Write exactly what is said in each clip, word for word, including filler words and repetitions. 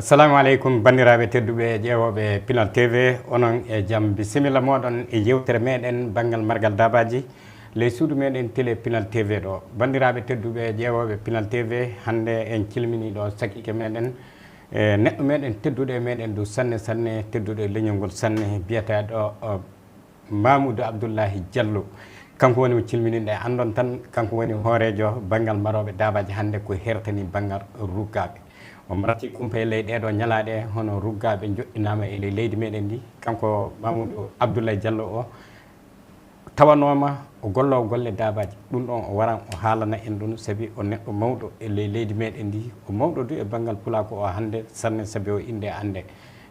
Assalamu aleykum, banndiraaɓe tedduɓe ƴeewooɓe Pinal T V, onon e jam. Bisimilla mooɗon e yewtere meɗen banngal margal daabaaji ley suudu meɗen télé Pinal T V ɗo. Banndiraaɓe tedduɓe ƴeewooɓe Pinal T V, hannde en cilminii ɗo sakiike meɗen, e neɗɗo meɗen tedduɗo e meɗen du sanne sanne, tedduɗo e leñol ngol sanne, biyeteeɗo, o, Mamoudou Abdoulahi Diallo. Kanko woni mo cilminiɗen, anndon tan, kanko woni hooreejo banngal marooɓe daabaaji hannde ko hertani banngal ruggaaɓe. O marti kumpa e ley ɗee ɗoo ñalaaɗe, hono ruggaaɓe njoɗɗinaama e ley leydi meɗen ndi. Kanko Mamoudou Abdoulahi Diallo o tawanooma o golloowo golle daabaaji. Ɗum ɗon o waran o haalana en ɗum, sabi o neɗɗo mawɗo e ley leydi meɗen ndi. O mawɗo du e banngal pulaaku o hannde sanne, sabi o innde annde.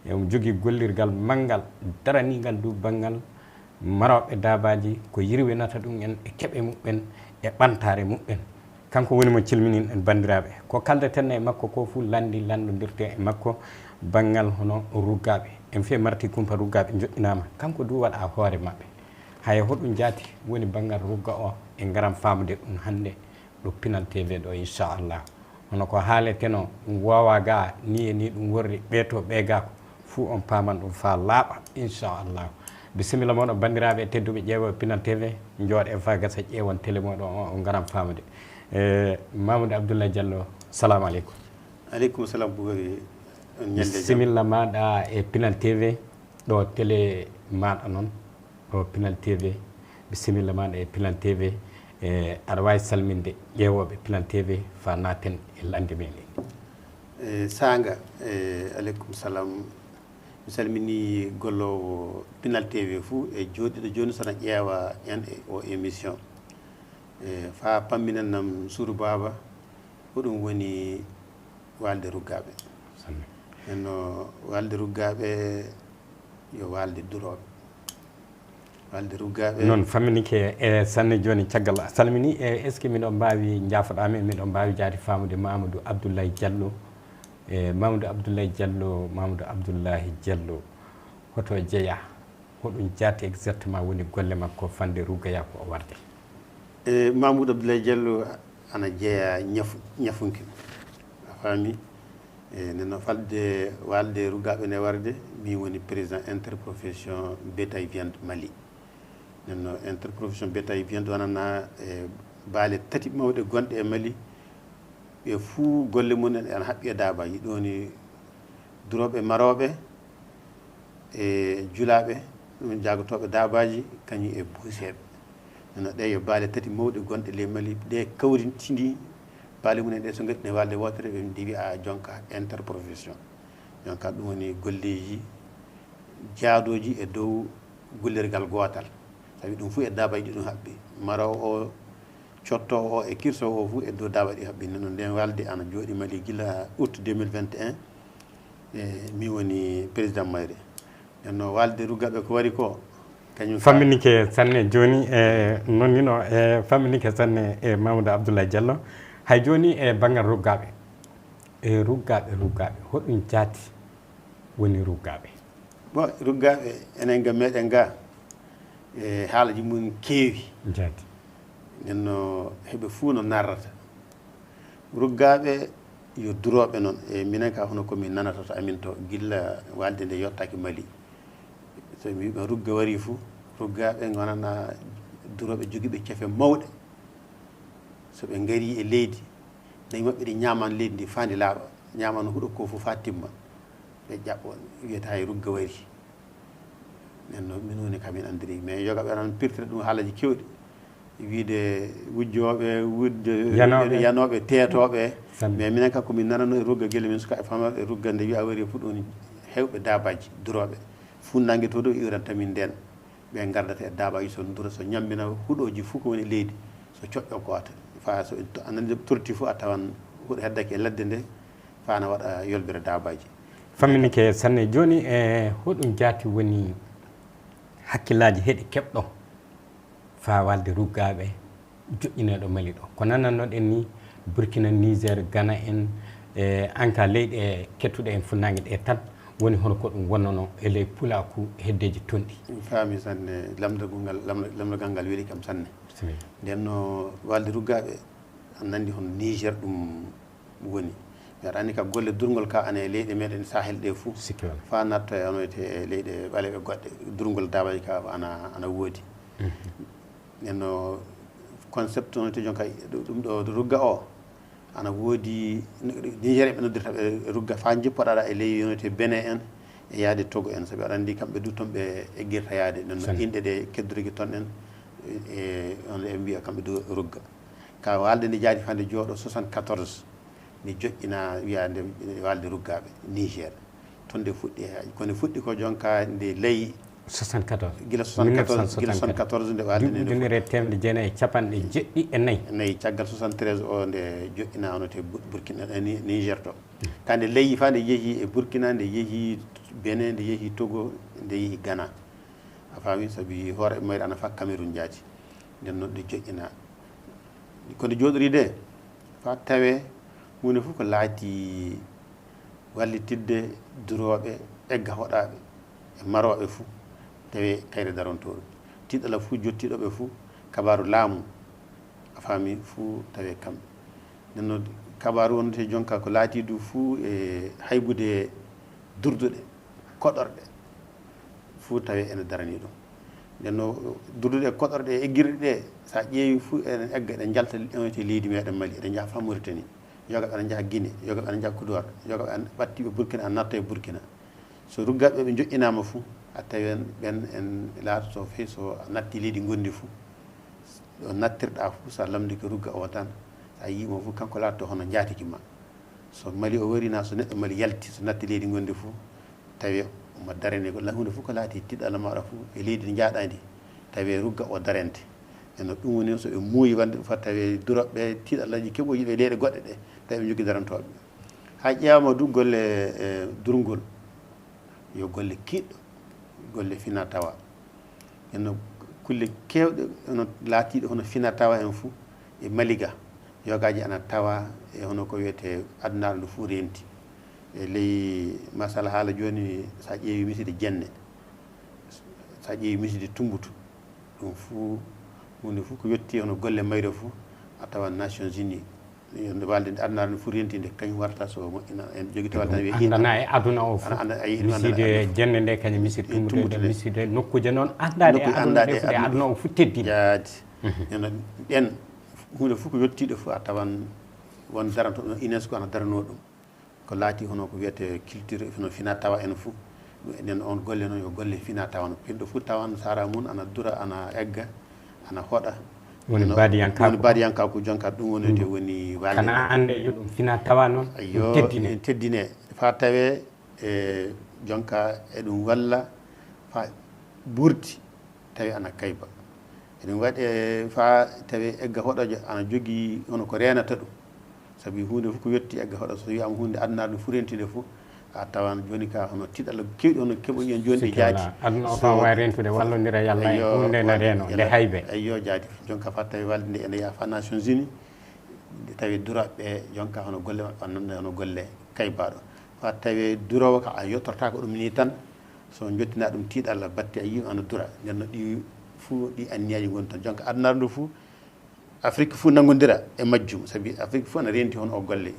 E omo jogii gollirgal manngal, daraniingal du banngal marooɓe daabaaji, ko yirwinata ɗum en e keɓe muɓɓen e ɓantaare muɓɓen. Kanko woni mo cilminiɗen, banndiraaɓe. Ko kaldeten e makko ko fuu lanndi lanndodirten e makko banngal hono ruggaaɓe. En fii marti kumpa ruggaaɓe njoɗɗinaama. Kanko du waɗa hoore maɓɓe. Haya hoɗum jaati woni banngal rugga o, en ngaran faamude ɗum hannde ɗo Pinal T V ɗo, inchallah. Hono ko haaleteno, ɗum woowa ga, ni e ni ɗum worri, ɓee to ɓee ga ko, fuu on paaman ɗum faa laaɓa, inchallah. Bisimilla mooɗon, banndiraaɓe tedduɓe ƴeewooɓe Pinal T V, njooɗee faa gasa ƴeewon télé mooɗon o, on ngaran faamude. E, Mamoudou Abdoulaye Diallo, salamu aleykum. Aleykum salam, Boubacar. On ñande jam. Bisimilla maaɗa e Pinal T V, ɗo télé maaɗa noon, ɗo Pinal T V. Bisimilla maaɗa e Pinal T V. E, aɗa waawi salminde ƴeewooɓe Pinal T V faa naaten e lannde meɗen. E, saanga, e, aleykum salam. Mi salminii golloowo Pinal T V fuu e jooɗiiɗo jooni so na ƴeewa en e o émission. E, faa pamminan nam suudu baaba, ko ɗum woni waalde ruggaaɓe. Sanne. Nden no waalde ruggaaɓe yo waalde durooɓe. Waalde ruggaaɓe. Noon, famminike e sanne jooni caggal a salmini, e est-ce que miɗo mbaawi, njaafoɗaa mi, miɗo mbaawi jaati faamude Mamadou Abdoulaye Diallo? E Mamadou Abdoulaye Diallo, Mamadou Abdoulaye Diallo, hoto jeyaa? Hoɗum jaati exactement woni golle makko fande ruggaya ko o warde? E Mamadou Abdoulaye Diallo ana jeyaa ñafu-, ñafunke. A faami? E, nden no falde waalde ruggaaɓe nde warde, min woni président interprofession bétail viande Mali. Nden no interprofession bétail viande wonana e baale tati mawɗe gonɗe e Mali. Ɓe fuu golle mum en ana haɓɓi e daabaaji. Ɗum woni durooɓe marooɓe, e julaaɓe, ɗum jaagotooɓe daabaaji, kañum e buuseeɓe. Nden no ɗee yo baale tati mawɗe gonɗe ley Mali, ɗe kawritindii baale mum en ɗe so ngaɗi ne waalde wootere, ɓe mbiya jonka interprofession. Jonka ɗum woni golleeji jaadooji e dow gollirgal gootal. Sabi ɗum fuu e daabaaji ɗi ɗum haɓɓi. Maroowo o, cottoowo o e kirsoowo o fuu e dow daabaaji ɗi haɓɓi. Nden no nden waalde ana jooɗi Mali gila août deux mille vingt et un. E, min woni président mayre. Nden no waalde ruggaaɓe ko wari ko, kañum ka- Famminike sanne jooni, e, noon ni no, e, famminike sanne e Mamadou Abdoulaye Diallo. Hay jooni e banngal ruggaaɓe. E ruggaaɓe, ruggaaɓe, hoɗum jaati woni ruggaaɓe? Bon, ruggaaɓe, enen ga meɗen ga, e, haalaji mum keewi. Jaati. Nden no heɓe fuu no narrata. Ruggaaɓe yo durooɓe noon. E minen ka hono ko min nanata to amin to, gilla waalde nde yottaaki Mali. So mi wiima rugga wari fuu, ruggaaɓe ngonana durooɓe jogiiɓe cefe mawɗe. So ɓe ngarii e leydi, nayi maɓɓe ɗi ñaaman leydi ndi faa ndi laaɓa, ñaaman huɗo ko fof faa timma. Ɓe ƴaɓɓo, wiyata hay rugga wari. Nden noon, min woni ka min anndiri. Mais yoga ɓe tan pirtira ɗum haalaji keewɗi. Wiide wujjooɓe, wujde Yanooɓe. Yanooɓe, teetooɓe. Sanne. Mais minen kam ko min nanano e rugga gelle min suka e famar e rugga nde wiya wari fof ɗum woni heewɓe daabaaji, durooɓe. Funnange to ɗo iwranta min ndeen. Ɓe ngardata e daabaaji so ndura, so ñammina huɗooji fof ko woni e leydi, so coƴƴo gooto. Faa so en to-, a nani torti fof a tawan huɗo heddake e ladde nde, faa na waɗa yolbere daabaaji. Famminike sanne. Jooni, e hoɗum jaati woni hakkillaaji heɗi keɓɗo faa waalde ruggaaɓe joƴƴineeɗo Mali ɗo? Ko nanannoɗen ni, Burkina, Niger, Ghana en, e an ka leyɗe kettuɗe en funnaange ɗe tan woni hono ko ɗum wonnano e ley pulaaku heddeeji tonɗi. Mi faami sanne, lamndagol ngal, lamnda-, lamndagal ngal weli kam sanne. Bisimilla. Nden no waalde ruggaaɓe, a nandi hono Niger ɗum woni. Mi aɗa anndi ka golle durngol ka ana e leyɗe meɗen Sahel ɗe fuu. Sikki wala. Fa natto e ono te e leyɗe ɓaleeɓe goɗɗe, durngol daabaji ka ana, ana woodi. Mhm. Nenno concept ono te jonka ɗum ɗo rugga o, ana woodi Niger ɓe noddirta ɓe rugga fa jippoɗaɗa e ley ono te Benin en e yaade Togo en. Sabi aɗa anndi kamɓe du toon ɓe eggirta yaade. Nenno inɗe ɗe kedduruki toon en, e, on ɓe mbiya kamɓe du rugga. Ka waalde nde jaadi fande jooɗo soixante-quatorze, nde joƴƴina wiya nde waalde ruggaaɓe Niger. Toon nde fuɗɗi, ko nde fuɗɗi ko jonka nde layi. Soixante-quatorze. Gila soixante-quatorze, gila soixante-quatorze nde waalde nde fuɗɗi. Ujunere teemedde jeenayi e capanɗe jeɗɗi e nayi. Nayi, caggal soixante-treize o nde joƴƴina ono te Bu-, Burkina, eh, Ni-, Niger to. Ka nde layi fa nde yehi e Burkina, nde yehi Benin, nde yehi Togo, nde yehi Ghana. A faami? Sabi hoore mayre ana fa Cameroun jaati. Nden noon ɗi joƴƴina. Ko nde jooɗori de, fa tawe huunde fof ko laati wallitidde durooɓe, egga hoɗaaɓe e marooɓe fuu, tawe kayre darontooɗo. Tiiɗalla fuu jottiiɗo ɓe fuu, kabaaru laamu, a faami, fuu tawe kamɓe. Nden noon, kabaaru wonde jonka ko laati du fuu e haybude durduɗe, koɗorɗe, fuu tawe ene darani ɗum. Nden noon, durduɗe, koɗorɗe e eggirɗe ɗe, so a ƴeewi fuu eɗen egga, eɗen njalta, eɗen leydi meɗen Mali, eɗen njaha faa Mauritanie. Yoga ɓe ana njaha Guinée, yoga ɓe ana njaha Côte d'Ivoire, yoga ɓe ana ɓatti ɓe Burkina, ana natta e Burkina. So ruggaɓe ɓe joƴƴinaama fuu, a tawi en ɓen en laatoto fey so a natti leydi ngondi fuu. Ɗo nattirɗa fuu, so a lamndike rugga o tan, so a yii mo fuu, kanko laatoto hono njaatigi ma. So Mali o wari na, so neɗɗo Mali yalti, so natti leydi ngondi fuu, tawi omo darani ko la-, huunde fof ko laati tiiɗalla maɗa fof e leydi ndi njaaɗa ndi, tawi rugga o darante. Eno ɗum woni so ɓe muuyi wonde ɗum faa tawi durooɓe tiiɗallaji keɓooji ɓe leyɗe goɗɗe ɗe, tawi ɓe njogii darantooɓe. Haa ƴeewaama du golle, e, durngol, yo golle kiiɗɗo, golle fina tawa. Eno kulle keewɗe hono laatiiɗe hono fina tawa en fuu e Mali ga, yogaaji ana tawa e hono ko wiyetee adunaaru ndu fuu reenti. E ley masala haala jooni, so a ƴeewi miside Jenne, so a ƴeewi miside Tumbatu, ɗum fuu, huunde fuu ko yotti hono golle mayre fuu, a tawan Nations Unies, yo nde waalde nde adunaaru ndu fuu reenti nde, kañum warta so moƴƴina, en jogi tawal tan wiye andana e aduna o fuu. Ana, ana, ayi, ɗum andana miside aduna. Jenne nde kañum miside Tumbatu nde, miside nokkuuje noon anndaɗe e aduna ɗe fuu, ɗe aduna o fuu teddini. Jaati. Mhm. Eno ɗen, huunde fuu ko yottiiɗo fuu a tawan won daranto ɗum, UNESCO ana daranoo ɗum. Ko laati hono ko wiyetee culture, hono fina tawa en fuu. Enen on golle noon yo golle fina tawa no. Pinɗo fuu tawan sara mum ana dura, ana egga, ana hoɗa. Woni baadiyankaaku. Woni baadiyankaaku jonka ɗum woni te woni waalde. Kana annde yo ɗum fina tawa noon. Ayyo, ɗum teddine. Ɗum teddine. Fa tawe e jonka eɗum walla fa burti. Tawi ana kayba. Eɗum waɗe fa tawi egga hoɗojo ana jogii hono ko reenata ɗum. Sabi huunde fof ko yotti egga hoɗo, so wiyaama huunde adunaaru ndu fuu rentinde fof, a tawan jooni ka hono tiiɗalla keewɗi hono keɓoyi en jooni ɗi jaati. Aduna o fa waawi rentude, wallondira yalla e huunde na reeno, nde haybe. Ayyo jaati. Jonka fa tawi waalde nde ene yaha fa Nations Unies, nde tawi durooɓe jonka hono golle maɓɓe ana nande hono golle kaybaaɗo. Fa tawi duroowo ka a yottortaako ɗum ni tan, so jottinaa ɗum tiiɗalla batte a yii ana dura. Nden no ɗi fuu ɗi anniyaaji ngoni toon. Jonka adunaaru ndu fuu, Afrik fuu nanngondira e majjum, sabi Afrik fuu ana reenti hono o golle.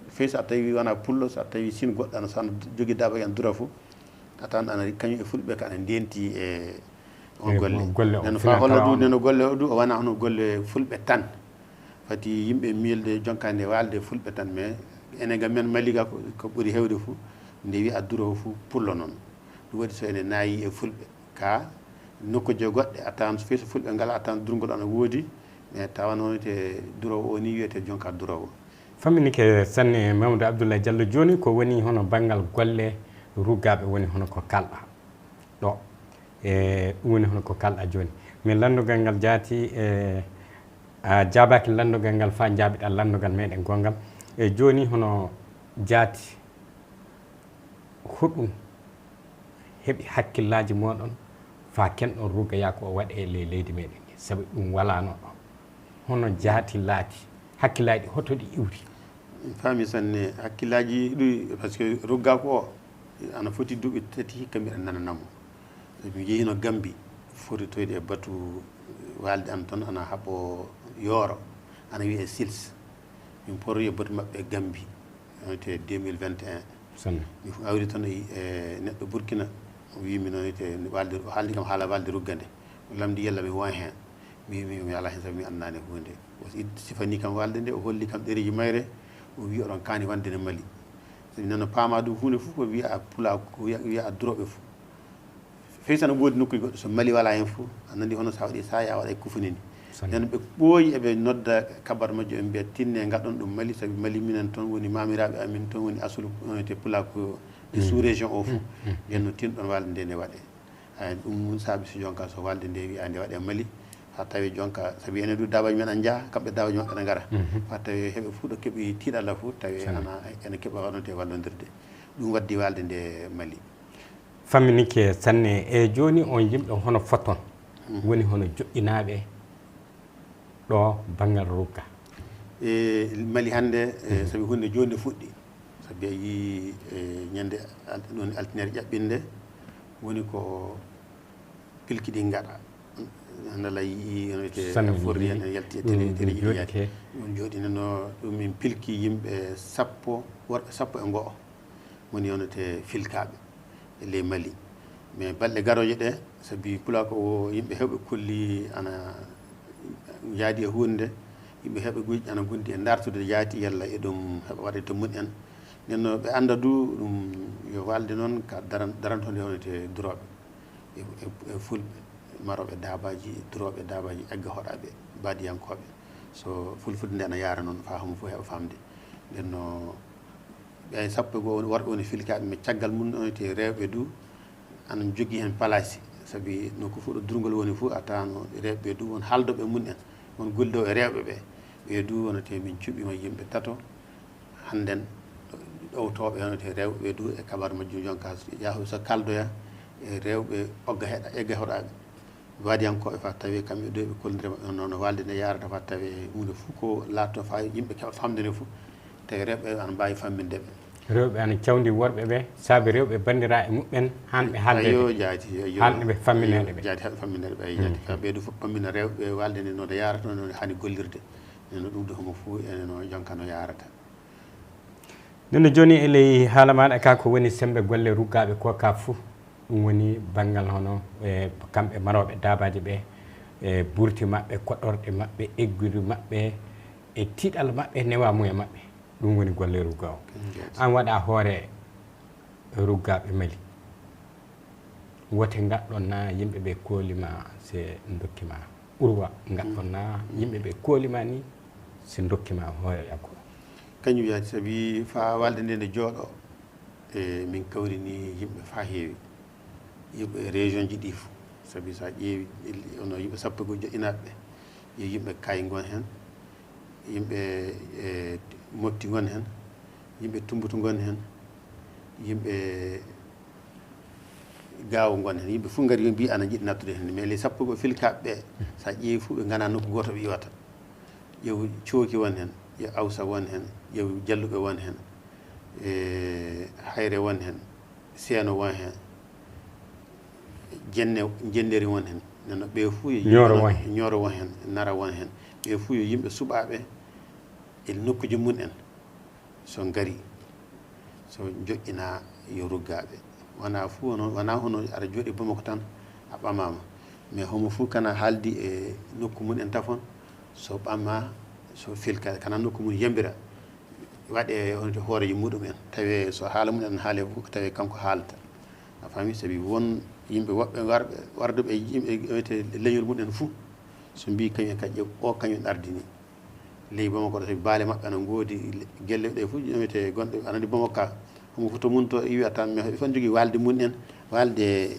Fey so a tawi wona pullo, so a tawi Siin goɗɗo ana, so ana jogii daabaaji ana dura fuu, a tawan ana kañum e fulɓe ka ana ndeenti e on golle. Nden no fa holla du, nden no golle o du, o wona hono golle fulɓe tan. Fati yimɓe miilde jonka nde waalde fulɓe tan, mais enen ga men Mali ga ko, ko ɓuri heewde fuu, nde wiya duro fuu pullo noon. Ɗum waɗi so ene naayi e fulɓe. Ka nokkuuje goɗɗe, a tawan so fey so fulɓe ngala, a tawan durngol ana woodi, mais tawa noon te duroowo o ni wiyetee jonka duroowo. Famminike sanne Mamadou Abdoulaye Diallo. Jooni ko woni hono banngal golle ruggaaɓe woni hono ko kalɗa ɗo. E, ɗum woni hono ko kalɗa jooni. Min lanndogal ngal jaati, e, a jaabaaki lanndogal ngal faa njaabiɗaa lanndogal meɗen gonngal. E, jooni hono jaati, hoɗum heɓi hakkillaaji mooɗon faa kenɗon rugga yaa ko o waɗe e ley leydi meɗen ndi? Sabu ɗum walaano ɗo. Hono jaati laati, hakkillaaji ɗi hoto ɗi iwri? Mi faami sanne. Hakkillaaji ɗi, parce que ruggaaku o ana foti duuɓi tati hikka mbiɗa nanana mo. Mi yehino Gambi, fotitoyde e batu waalde am toon, ana haɓɓo yooro, ana wiyee sils. Min poroyi e batu maɓɓe Gambi. Wonte deux mille vingt et un. Sanne. Mi fu-, awri toon e, e neɗɗo Burkina, o wii mi noon te walde, o haaldi kam haala walde rugga nde. O lamndi yalla mi won heen. Mi, mi, mi alaa heen sabu mi anndaani huunde. O si-, sifanii kam walde nde, o holli kam ɗereeji mayre, o wii oɗon kaani wonde ne Mali. Sabi noon no paamaa ɗum huunde fof ko wiya a pulaa, ko wiya, wiya a durooɓe fof. Fey so no woodi nokkuuji goɗɗo, so Mali walaa heen fof, a nanii hono so a waɗii saaya, a waɗa e kufuni ni. Sanne. Nden ɓe ɓooyi eɓe nodda kabar majjo, ɓe mbiya tinne ngaɗon ɗum Mali, sabi Mali minen toon woni maamiraaɓe amin, toon woni asulu, on te pulaaku e sous région o fof. Nden no tinɗon walde nde ne waɗe. Ay, ɗum saabi so jonka so walde nde wiya nde waɗe Mali, haa tawi jonka, sabi enen du daabaaji men ana njaha, kamɓe daabaaji maɓɓe ana ngara. Haa tawi heɓe fof ɗo keɓi tiiɗalla fof, tawi ana, ene keɓa waɗnode wallondirde. Ɗum waddi walde nde Mali. Famminike sanne. E jooni on yimɓe hono foton? Woni hono joɗɗinaaɓe ɗo banngal rugga? E Mali hannde, e, sabi huunde jooni nde fuɗɗi. Sabi a yii, e, ñande al-, ɗon altineere ƴaɓɓinde, woni ko pilki ɗi ngaɗa. Hannde la yii, no wiyetee, sanne forri heen, en yalti e télé, télé ɗi yaade. Ɗum jooɗi nano, ɗum min pilki yimɓe sappo, worɓe sappo e go'o. Woni wonde filkaaɓe e ley Mali. Mais balɗe garooje ɗe, sabi pulaaku o, yimɓe heewɓe kolli ana njaadi e huunde, yimɓe heewɓe gujji ana ngondi e ndaartude jaati yalla eɗum heɓa waɗde to mum en. Nden no ɓe annda du ɗum yo walde noon ka daran-, daranto nde wonde durooɓe e, e, e fulɓe, marooɓe daabaaji, durooɓe daabaaji egga hoɗaaɓe, baadiyankooɓe. So fulfulde nde ana yaara noon, faa homo fof heɓa faamde. Nden no ɓe sappo e goo worɓe woni filkaaɓe, mais caggal mum on te rewɓe du ana jogii heen palaasi, sabi nokku fof ɗo durngol woni fof, a tawan rewɓe du won haaldooɓe mum en, won gollidooɓe e rewɓe ɓe. Ɓe du wona te min cuɓiima yimɓe tato hannden, ɗowtooɓe wona te rewɓe du e kabar majjum, jonka yahu so kaldoya e rewɓe ogga heɗa, egga hoɗaaɓe. Baadiyankooɓe, faa tawi kamɓe ɗo ɓe kollondire maɓɓe, hono no walde nde yaarata, faa tawi huunde fof ko laatto faa yimɓe keɓa faamde nde fof, tawi rewɓe ana mbaawi famminde ɓe. Rewɓe ana cawndi worɓe ɓe, saabe rewɓe banndiraa e muɓɓen, haan ɓe haalde. Ayo, jaati, ayo. Haan ɓe fammineede ɓe. Jaati, haan ɓe fammineede ɓe, ayo, jaati. Faa ɓe du fof fammina rewɓe walde nde no nde yaarata, no nde haani gollirde. Nden no ɗum du homo fof ene no jonka no yaarata. Nden no jooni e ley haala maaɗa ka, ko woni semmbe golle ruggaaɓe ko ka fuu, ɗum woni banngal hono, e, kamɓe marooɓe daabaaji ɓe, e, burti maɓɓe, koɗorɗe maɓɓe, eggudu maɓɓe, e tiiɗal maɓɓe, newaamuya maɓɓe. Ɗum woni golle ruggaawo. An waɗa hoore ruggaaɓe Mali. Wote ngaɗɗon na yimɓe ɓe kooli ma se ndokki ma? Urwa ngaɗɗon na yimɓe ɓe kooli ma ni se ndokki ma hoore yakko? Kañum yaati, sabi faa walde nde nde jooɗo, e min kawrini yimɓe faa heewi. Yimɓe e région ji ɗi fof. Sabi so a ƴeewi, ono yimɓe sappo e goo joɗɗinaaɓe ɓe, yo yimɓe Kaay ngon heen, yimɓe, e, Mopti ngon heen, yimɓe Tumbatu ngon heen, yimɓe Gaawo ngon heen, yimɓe fof ngari yo mbii ana njiɗi nattude heen. Mais les sappo e goo filkaaɓe ɓe, so a ƴeewi fof ɓe nganaa nokku gooto ɓe iwata. Ƴeew Cooki won heen, ƴeew Awsa won heen, ƴeew Jalluɓe won heen, e, Hayre won heen, Seeno won heen, Jenne, Jenneri won heen. Nano ɓe fof yo Ñooro won heen. Ñooro won heen, Nara won heen. Ɓe fof yo yimɓe suɓaaɓe e nokkuuji mum en. So ngari, so joƴƴinaa yo ruggaaɓe. Wonaa fof noon, wonaa hono aɗa jooɗi Bamako tan a ɓamaama. Mais homo fof kana haaldi e nokku mum en tafon, so ɓammaa, so filka, kana nokku mum yembira. Waɗe hono to hooreejo muɗum en. Tawi so haala mum en haale fof, tawi kanko haalata. A faami? Sabi won yimɓe woɓɓe warɓe, warduɓe e yimɓe wiyetee leñol mum en fof, so mbii kañum en ka ƴeew, o kañum ardini. Ley Bamako ɗo, sabi baale maɓɓe ana ngoodi, gelle ɗe fof, wiyetee gonɗe, ana ndi Bamako ka, homo fof to mum to iwi a tan, mais ɓe fof jogii walde mum en, walde,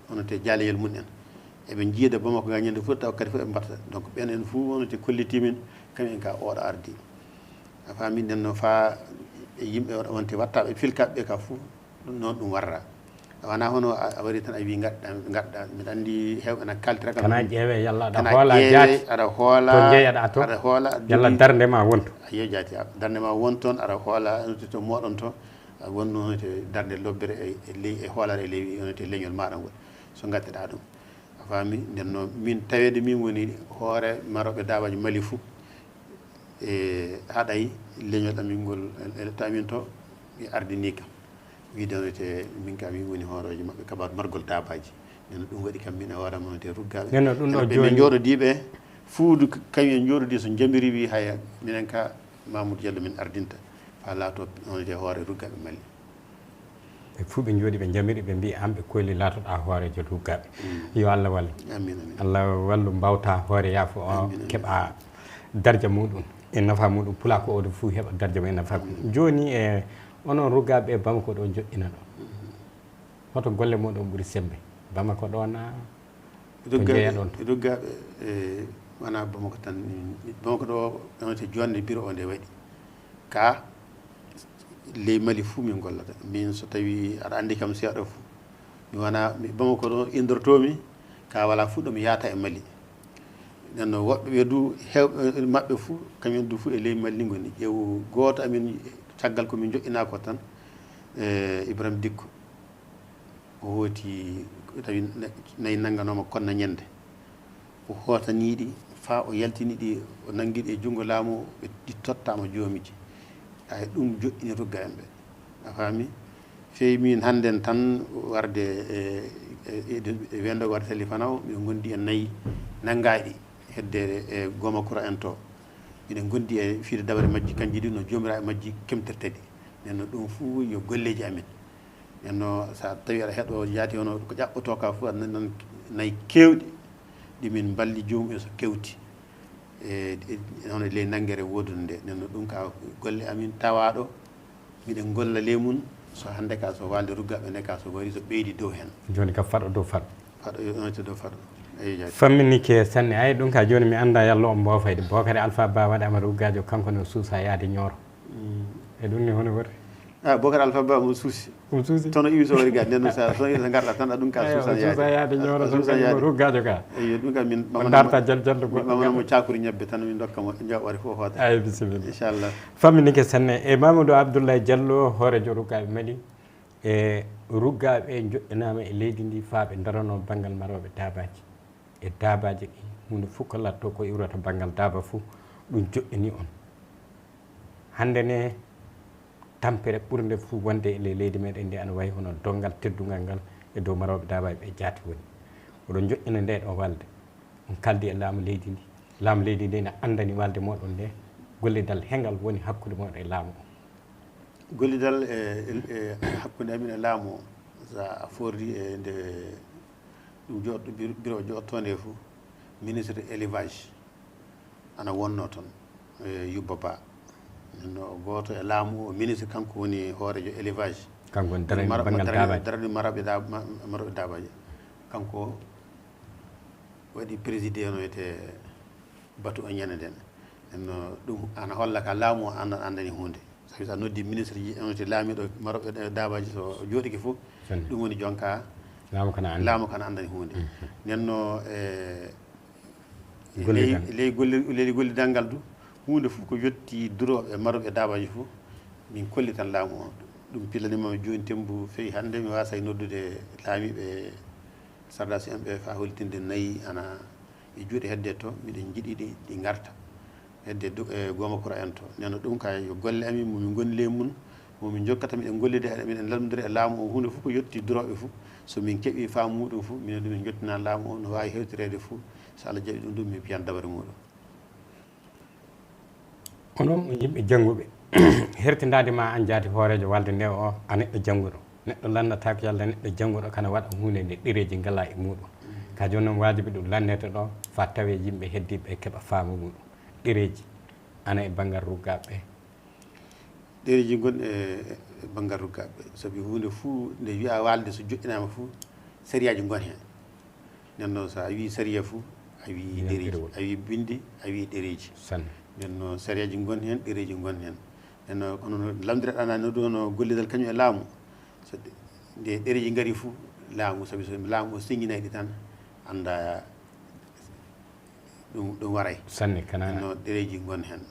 wonate jaaleyel mum en. Eɓe njiida Bamako ga ñande fof, tawa kadi fof ɓe mbatta. Donc, ɓen en fof wonate kolliti min, kañum en ka oɗo ardi. A faami? Nden no faa yimɓe wonte wattaɓe filkaɓe ɓe ka fof, ɗum noon ɗum warra. Wonaa hono a, a wari tan a wii ngadda, ngadda. Mbiɗa anndi heewɓe na kaltira kam. Kana ƴeewe yalla aɗa hoola jaati. Aɗa hoola, to njeyaɗa to, aɗa hoola, aɗa yalla jogii darnde ma won to. Ayo jaati, a, darnde ma won toon, aɗa hoola to, to mooɗon to. A wonno to darnde lobbere e, e ley, e hoolare e ley, wonate leñol maaɗa ngol. So ngaddeɗaa ɗum. A faami? Nden noon, min taweede min woni hoore marooɓe daabaaji Mali fof. E haɗay leñol amin ngol, e, e to amin to, ɓe ardini kam. Wiide on te min kam, min woni hooreejo maɓɓe, kabaru margol daabaaji. Nden ɗum waɗi kam min e hoore am, on te ruggaaɓe. Nden no ɗum ɗo Ɓe, ɓe jooni njooɗodii ɓe, fuudu k-, kañum en njooɗodii so njamiri wi haya, minen ka Mamoudou Diallo min ardinta. Faa laato on te hoore ruggaaɓe Mali. Ɓe fuu ɓe njooɗi, ɓe njamiri, ɓe mbii, "Aan ɓe koyli laatoɗaa hooreejo ruggaaɓe." Yo Allah wallu. Amin, amin. Allah wallu, mbawta hoore yaafo o Amin, amin. keɓa darja muɗum e nafa muɗum. Pulaa ko oɗo fuu heɓa darja mum e nafa muɗum. Jooni, e onon ruggaaɓe e Bamako ɗo joɗɗina ɗo. Hoto golle moɗon ɓuri sembe? Bamako ɗo na? To Ruggaaɓe, njeyaɗon to? ruggaaɓe, e, wonaa Bamako tan. Bamako ɗo, on te joɗnde biro o nde waɗi. Ka ley Mali fuu min gollata. Min so tawi aɗa anndi kam seeɗa fuu. Mi wonaa, mi Bamako ɗo indortoomi, ka walaa fuu ɗo mi yahata e Mali. Nden no woɓɓe ɓe du, heewɓe maɓɓe fuu, kañum du fuu e ley Mali ngoni. Ƴeewu gooto amin, caggal ko min joɗɗinaa ko tan, e, Ibrahim Dikko. O hooti, tawi na-, nayi nannganooma konna ñande. O hootanii ɗi, faa o yaltini ɗi, o nanngi ɗi e junngo laamu, ɓe, ɗi tottaama joomiji. Ay, ɗum joɗɗini rugga en ɓe. A faami? Fey min hannden tan warde e, e, e, e wendo warde Salifana o, miɗo ngondi e nayi nanngaaɗi hedde e Gomakura en to. Miɗen ngondi e fiide dabare majji, kanji ɗi no joomiraaɓe majji kemtirta ɗi. Nden no ɗum fuu yo golleeji amen. Nden no, so a tawi aɗa heɗo jaati hono ko ƴaɓɓotoo ka fuu, aɗa nani noon nayi keewɗi ɗi min mballi joomum en so kewti. E, e, hono ley nanngere woodunde nde. Nden no ɗum ka golle amin tawaaɗo, miɗen golla ley mum. So hannde ka, so waalde ruggaɓe nde ka, so wari, so ɓeydi dow heen. Jooni ka faɗo dow faɗo. Faɗo, yo ɗon to dow faɗo. Eyi, jaati. Famminike sanne. Ay, ɗum ka jooni mi annda yallo on mboofayde. Bookare Alpha Ba waɗaama ruggaajo, kanko no suusa yaade Ñooro. Mm. E ɗum ni hono woni? Ah, Bocar Alpha Ba mo suusi. Mo suusi? Tono iwi so wari ga, nden no sa, so iwi so ngarɗa tan, aɗum ka Eywa, suusan suusa yaade. Yaade Ñooro, A suusan yaade. Ruggaajo ka. Eyyo, ɗum ka min On ɓamana darta mo, jal jallo min goɗɗo ɓamana mo gaɗa. Cakuri ñebbe tan, min dokka mo, jawa wari fof hoota. Ay, bisimilla. Inchallah. Famminike sanne. E Mamadou Abdoulaye Diallo, hoorejo ruggaaɓe Mali. E ruggaaɓe joɗɗinaama e leydi ndi faa ɓe ndaranoo banngal marooɓe daabaaji. E daabaaji ɗi, huunde fof ko latto ko iwrata banngal daaba fof, ɗum joɗɗini on. Hannde ne, tampere ɓurnde fof wonde e ley leydi meɗen ndi ana wayi hono donngal teddungal ngal e dow marooɓe daabaaji ɓe jaati woni. Oɗon joɗɗina nde ɗo walde. On kaldi e laamu leydi ndi. Laamu leydi ndi ne anndani walde moɗon nde. Gollidal hengal woni hakkunde moɗon e laamu o? Gollidal e, e, e hakkunde amin e laamu o, so a fordi e nde ɗum joɗɗo, biro, biro joɗɗo nde fof, ministre élevage ana wonno toon, e Yubba Ba. No gooto e laamu o, ministre, kanko woni hoorejo élevage. Kanko woni darani Mara-, banngal darani, daabaaji. Darani marooɓe da-, ma-, marooɓe daabaaji. Kanko waɗi présidé no wiyetee batu o ñande nden. Nden no ɗum ana holla ka laamu o anda-, andani huunde. Sabi so a noddi ministre ji, on te laamiiɗo marooɓe ɗe daabaaji so jooɗike fof, Sanne. Ɗum woni jonka Laamu kana anda. Laamu kana andani huunde. Mhm. Nden no, e, Gollidal. Ley, ley golli-, ley gollidal ngal du, huunde fof ko yotti durooɓe marooɓe daabaaji fof, min kollitan laamu o. Ɗum pillanima mi jooni tembu fey hannde, mi waasay noddude laamiiɓe Sardasi en ɓe faa hollitinde nayi ana e juuɗe hedde to, miɗen njiɗi ɗi, ɗi ngarta hedde du-, e Gomakura en to. Nden no ɗum ka yo golle amin mo min ngoni ley mum, mo min njokkata, miɗen gollude, miɗen lamndondira e laamu o, huunde fof ko yotti durooɓe fof. So min keɓii faamu muɗum fof, minen du min njottina laamu o no waawi hewtireede fof. So Allah jaɓi ɗum du, min piyan dabare muɗum. Onon mo yimɓe jannguɓe, hertindaade ma aan jaati hooreejo walde nde o, a neɗɗo jannguɗo. Neɗɗo lannataako yalla neɗɗo jannguɗo kana waɗa huunde nde ɗereeji ngalaa e muɗum. Ka jooni noon waajibi ɗum lannete ɗo, faa tawee yimɓe heddiiɓe keɓa faamu muɗum. Ɗereeji, ana e banngal ruggaaɓe ɓe? Ɗereeji ngon e, e banngal ruggaaɓe. Sabi huunde fuu nde wiyaa walde so joɗɗinaama fuu, sariyaaji ngon heen. Nden noon, so a wii sariya fuu, a wii Nden ɗereeji. Ɗerewol. A wii binndi, a wii ɗereeji. Sanne. Nden noon, sariyaaji ngon heen, ɗereeji ngon heen. Nden noon, kono no lamndiraɗaa no ɗum no gollidal kañum e laamu. So ɗe-, nde ɗereeji ngari fuu, laamu, sabi so laamu o siññinay ɗi tan, annda ɗum, ɗum waray. Sanne, kana Nden noon, ɗereeji ngon heen.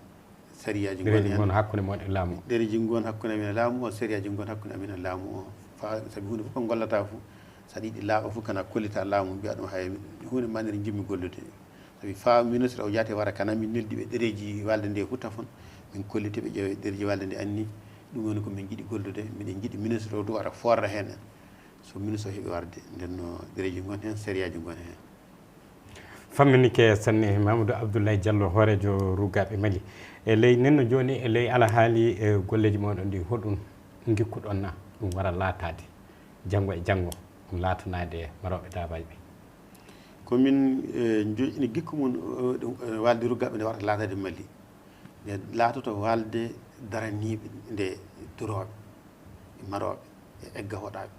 Sariyaaji ngon Ɗereeji heen. Ngon hakkunde mon e laamu o. Ɗereeji ngon hakkunde amin e laamu o, sariyaaji ngon hakkunde amin e laamu o. Fa-, sabi huunde fof ko ngollata fof, so aɗa yiɗi laaɓa fof, kana kollita laamu, mbiya ɗum hay huunde manere njimmi gollude. Sabi faa ministre o jaati wara kana min neldi ɓe ɗereeji walde nde fof tafon, min kolliti ɓe ƴeewa ɗereeji walde nde anni. Ɗum woni ko min njiɗi gollude, miɗen njiɗi ministre o du wara forra heen en. So ministre o heɓi warde, nden no ɗereeji ngon heen, sériyaaji ngon heen. Famminike sanne Mamadou Abdoulaye Diallo, hooreejo ruggaaɓe Mali. E ley nenno jooni, e ley alahaali e golleeji mooɗon ɗi, hoɗum ngikkuɗon na ɗum wara laataade janngo e janngo, ɗum laatanaade marooɓe daabaaji ɓe? Ko min eh, joƴƴini gikku mum eh, ɗum, eh, walde ruggaaɓe nde warata laataade Mali. Nde laatoto walde daraniiɓe nde durooɓe, e marooɓe, e egga hoɗaaɓe.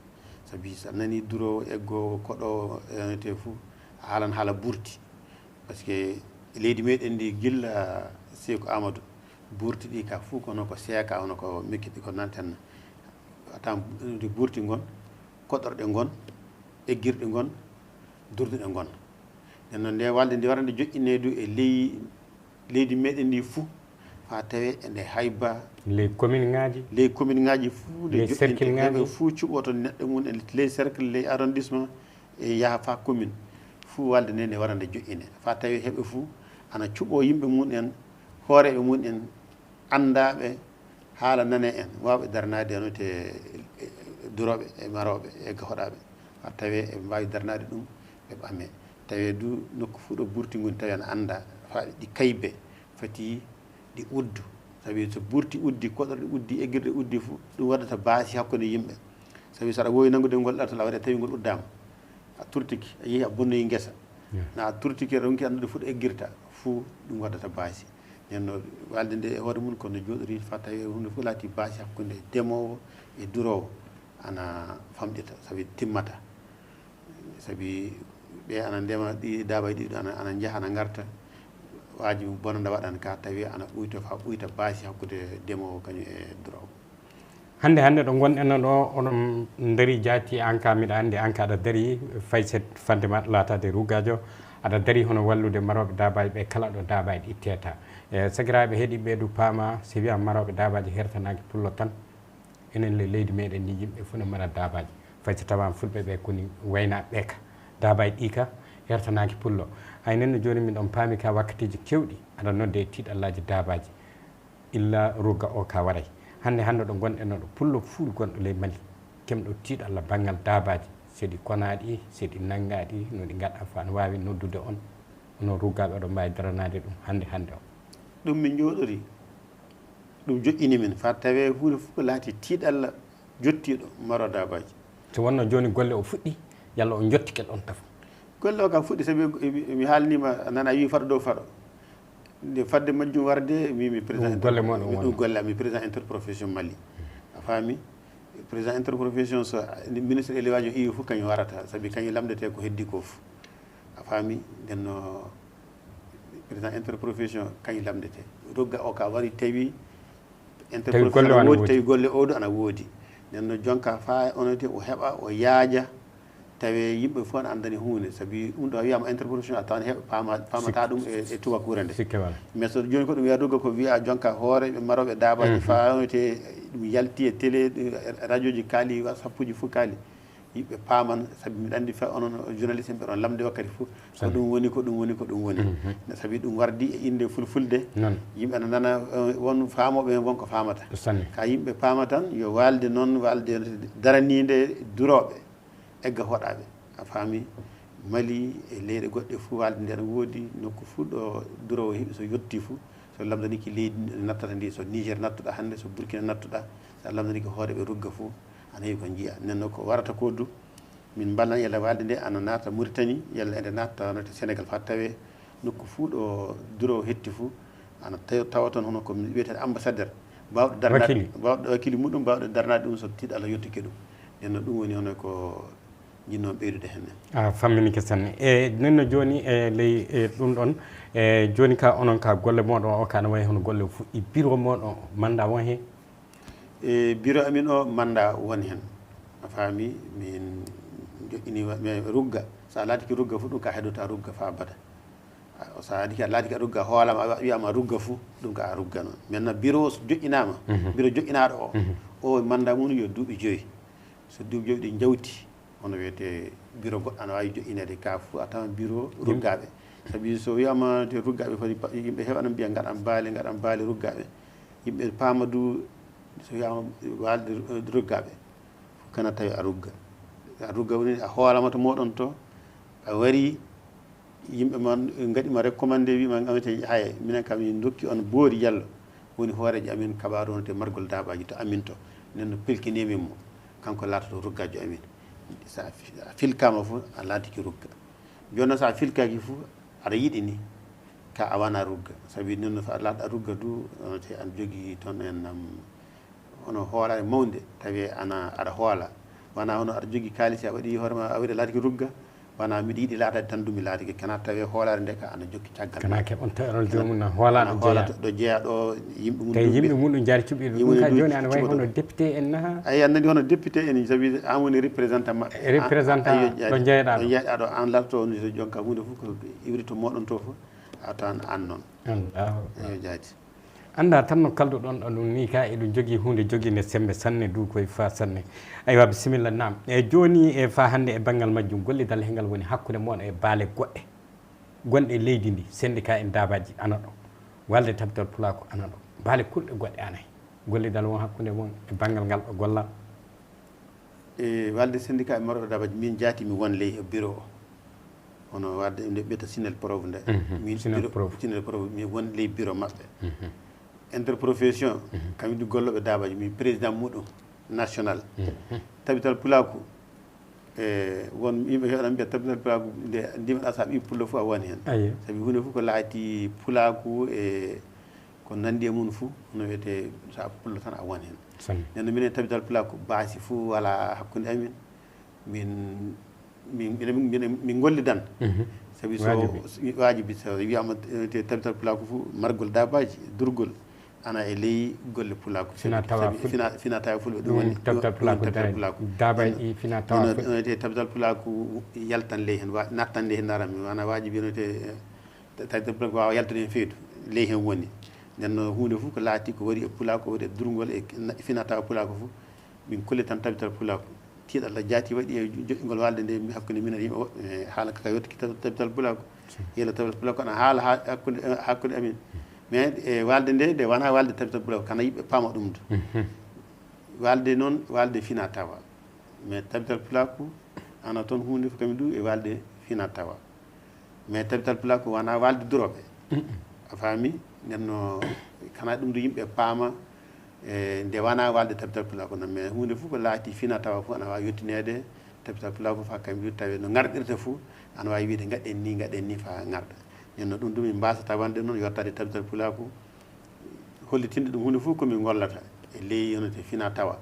Sabi so a nanii duroowo, eggoowo, koɗoowo, enete fof, a haalan haala burti. Par ce que leydi meɗen ndi gilla Seeku Amadou, burti ɗi ka fof kono ko seeka, hono ko mekkiɗi ko nanten. A tawan burti ngon, koɗorɗe ngon, eggirɗe ngon, durduɗe ngon. Nden noon nde walde ndi warande joƴƴineedu e ley leydi meɗen ndi fof, faa tawe eɗe hayba Ley commune ŋaaji, ley commune ŋaaji fof nde Ley joƴƴinte cercle ŋaaji. Heɓe fof cuɓoto neɗɗo mum en ley cercle, ley arrondissement, e yaha faa commune. Fof walde nde nde warande joƴƴine faa tawi heɓe fof ana cuɓo yimɓe mum en, hooreeɓe mum en, anndaaɓe, haala nane en, waawɓe daranaade no te durooɓe e marooɓe e egga hoɗaaɓe. Faa tawi eɓe mbaawi daranaade ɗum, ɓe ɓame. Tawi du nokku fof ɗo burti ngoni tawi ana annda, faa ɗi kaybe, fati ɗi uddu. Sabi so burti uddi, koɗorɗe uddi, eggirɗe uddi fof, ɗum waɗata baasi hakkunde yimɓe. Sabi so aɗa woowi nanngude ngol ɗartal, a waɗi a tawi ngol uddaama. A turtiki, a yehi a bonnoyi ngesa. Na a turtiki, a ronki anndude fof ɗo eggirta, fof ɗum waɗata baasi. Nden no walde nde e hoore mum kono jooɗori faa tawi huunde fof laati baasi hakkunde demoowo e duroowo, ana famɗita, sabi timmata. Sabi ɓe ana ndema, ɗi daabaaji ɗiɗo ana, ana njaha, ana ngarta. Waaji bonanda waɗan ka tawi ana ɓuyta faa ɓuyta baasi hakkunde demoowo kañum e duroowo. Hannde hannde ɗo ngonɗen ɗo, oɗon ndarii jaati, aan ka miɗa anndi, aan ka aɗa darii fay set fande ma laataade ruggaajo, aɗa darii hono wallude marooɓe daabaaji ɓe kala ɗo daabaaji ɗi teeta. E sakiraaɓe heɗiiɓe ɓe du paama, si wiyaa marooɓe daabaaji hertanaaki pullo tan, enen le leydi meɗen ndi yimɓe fof ne mara daabaaji. Fay so tawaama fulɓe ɓe koni waynaaɓe ɓe ka, daabaaji ɗi ka hertanaaki pullo. Hay nen no jooni min ɗon paami ka wakkatiiji kewɗi aɗa nodde e tiiɗallaaji daabaaji. Illa rugga o ka waray. Hannde hannde ɗo ngonɗen ɗo pullo fuu gonɗo ley Mali, kemɗo tiiɗalla banngal daabaaji, so ɗi konaaɗi, so ɗi nanngaɗi, no ɗi ngaɗa faa no waawi noddude on, onon ruggaaɓe oɗon mbaawi daranaade ɗum hannde hannde o. Ɗum min njooɗori, ɗum joƴƴini min faa tawee huunde fof ko laati tiiɗalla jottiiɗo maro daabaaji. So wonno jooni golle o fuɗɗi, yalla o jottike ɗon tafo? Golle o kam fuɗɗi, sabi mi, mi haalniima, nana a wii faɗo dow faɗo. Nde fadde majjum warde, mi, mi président Ɗum golle mon on mi, ɗum wonno? Golle am, mi président interprofession Mali. A faami? Président interprofession, so ministre élevage o iwi fof, kañum warata, sabi kañum lamndete ko heddi ko fof. A faami? Nden no président interprofession, kañum lamndete. Rugga o ka wari, tawi Tawi golle o ana woodi. Tawi golle o du ana woodi. Nden no jonka faa onote o heɓa, o yaaja, tawe yimɓe fof ana anndani huunde. Sabi ɗum ɗo a wiyama interprofession, a tawan heɓe paama, paamata ɗum e, e tubakuure nde. Sikke wala. Mais so jooni ko ɗum wiya rugga ko wiya jonka hooreɓe marooɓe daabaaji faa onote ɗum yalti e télé, ɗum, radioji kaali, sappuji fof kaali. Yimɓe paaman, sabi miɗa anndi fa onon journaliste en ɓe ɗon lamde wakkati fof. Ko ɗum woni, ko ɗum woni, ko ɗum woni. Sabi ɗum wardi e innde fulfulde. Noon. Yimɓe ana nana, eh, won faamooɓe heen, won ko faamata. Sanne. Ka yimɓe paama tan, yo waalde noon, waalde daraniinde durooɓe, egga hoɗaaɓe. A faami? Mali e leyɗe goɗɗe fof, waalde nde ana woodi, nokku fof ɗo duroowo heɓi, so yottii fof, so lamndaniiki leydi ndi nattata ndi, so Niger nattuɗaa hannde, so Burkina nattuɗaa, so a lamndaniiki hooreeɓe rugga fof, ana heewi ko njiya. Nden noon ko warata ko du, min mballan yalla waalde nde ana naata Mauritanie, yalla ende naata wonata Sénégal, faa tawee nokku fof ɗo duroowo hetti fof, ana taw-, tawa toon hono ko wiyetee ambassadeur, baawɗo darnaade, wakiili. Baawɗo wakiili muɗum, baawɗo darnaade ɗum so tiiɗalla yottike ɗum. Nden noon ɗum woni hono ko njinnoo ɓeydude heen. A famminike sanne. E nden no jooni e ley e ɗum ɗon, e jooni ka onon ka golle mooɗon o ka no wayi hono golle o fuɗɗi, biro mooɗon o mannda won heen? E biro amin o mannda won heen. A faami, min joƴƴini wa-, min rugga. So a laatike rugga fof ɗum ka heddota rugga faa bada. A, so a laatike, a laatike a rugga hoolama, a wiyama rugga fof, ɗum ka a rugga noon. Maintenant biro o so joƴƴinaama, biro joƴƴinaaɗo o, o mannda mum yo duuɓi joyi. So duuɓi joyi ɗi njawti, hono wiyetee biro goɗɗo ana waawi joƴƴineede ka fof, a tawan biro ruggaaɓe. Sabi so wiyama te ruggaaɓe foti pa- yimɓe heɓana mbiya ngaɗan baali ngaɗan baali ruggaaɓe. Yimɓe paama du so wiyama waalde ruggaaɓe fof kana tawi a rugga. A rugga woni a hoolama to moɗon to a wari yimɓe ma ngaɗima recommandé wima amete hay minen kam min dokki on boori jallo woni hoorejo amin kaɓaɗo wonde margol dabaji to amin to nenno pelkinimin mo kanko laatoto ruggaajo amin. Sa filkama fof a laatiki rugga. Joni noon so a filkaaki fof aɗa yiɗi ni ka a wona rugga sabi noon no aɗa laata rugga du te aɗa jogii toon en nam hono hoolaare mawnde tawi ana aɗa hoola wona hono aɗa jogii kaalis a waɗi hoore ma a waɗi laatiki rugga wona miɗa yiɗi laataade tan du mi laatiki kana tawi hoolaare nde ka ana jokki caggal kana keɓon tawi onon joomum na hoolaɗo jeeya ɗo jeeya ɗo yimɓe mum tawi yimɓe mum ɗum jaari cuɓiɗo ɗum ka jooni ana wayi hono député en naha ayi an nani hono député en sabi an woni représentant maɓɓe représentant ɗo jeeyaɗa ɗo jeeyaɗa ɗo an larto on jonka hunde fof ko iwri to moɗon to fof a tawan an noon eyo jaati annda tan no kalduɗon ɗo ɗum ni ka eɗum jogii hunde joginde sembe sanne du koye fa sanne aywa bisimilla nam e jooni e fa hannde e banngal majjum gollidal he ngal woni hakkunde moɗon e baale goɗɗe gonɗe e leydi ndi syndicat en dabaji ana ɗo walde tabtal pulako ana ɗo baale kulɗe goɗɗe ana he gollidal won hakkunde mon e banngal ngal ɗo gollal e walde syndicat e marooɓe dabaji min jaati mi won ley e bureau o hono wadde nde ɓiyta sinel preuve nde min sinel preuve mi won ley bureau maɓɓe interprofession kamɓe du golloɓe dabaji min président muɗum national tabital pulaku e won yimɓe heɗan mbiya tabinal pulaaku nde ndimaɗa sa ɓi pullo fof a woni heen sabi hunde fof ko laati pulaaku e ko nandi e mum fof no wiyete sa pullo tan a woni heen nden no minen tabital pulaaku baasi fof wala hakkunde amin min min min min gollidan sabi so wajibi so wiyama te tabital pulaaku fof margol dabaji durgol ana e ley golle pulaaku fina tawa fina fina tawa fulɓe ɗum woni tabtal pulaaku tabtal pulaaku daba e fina tawa ɗonete tabtal pulaaku yaltan ley heen nattan ley heen naran mi wana wajibi ɗonete tabtal pulaaku wawa yaltude heen feydu ley heen woni nden no hunde fof ko laati ko waɗi e pulaaku ko waɗi e durgol e fina tawa pulaaku fof min kolli tan tabital pulaaku tiiɗalla jaati waɗi e joƴƴingol walde nde hakkunde minen yimɓe woɓɓe haala kaka yottiki tabital pulaaku yela tabital pulaaku ana haala hakkunde hakkunde amin mais e walde nde nde wona walde tabital pulaaku kana yimɓe paama ɗum do walde noon walde fina tawa mais tabital pulaaku ana toon hunde fof kami du e walde fina tawa mais tabital pulaaku wona walde durooɓe a faami nden no kana ɗum do yimɓe paama e nde wona walde tabital pulaaku noon mais hunde fof ko laati fina tawa fof ana wawi yettineede tabital pulaaku fa kamɓe tawi no ngarɗirta fof ana wawi wiide gaɗen ni gaɗen ni fa ngarɗa nden no ɗum ɗum min mbasata wonde noon yettade tabital pulaaku hollitinde ɗum hunde fof komin gollata e ley yonete fina tawa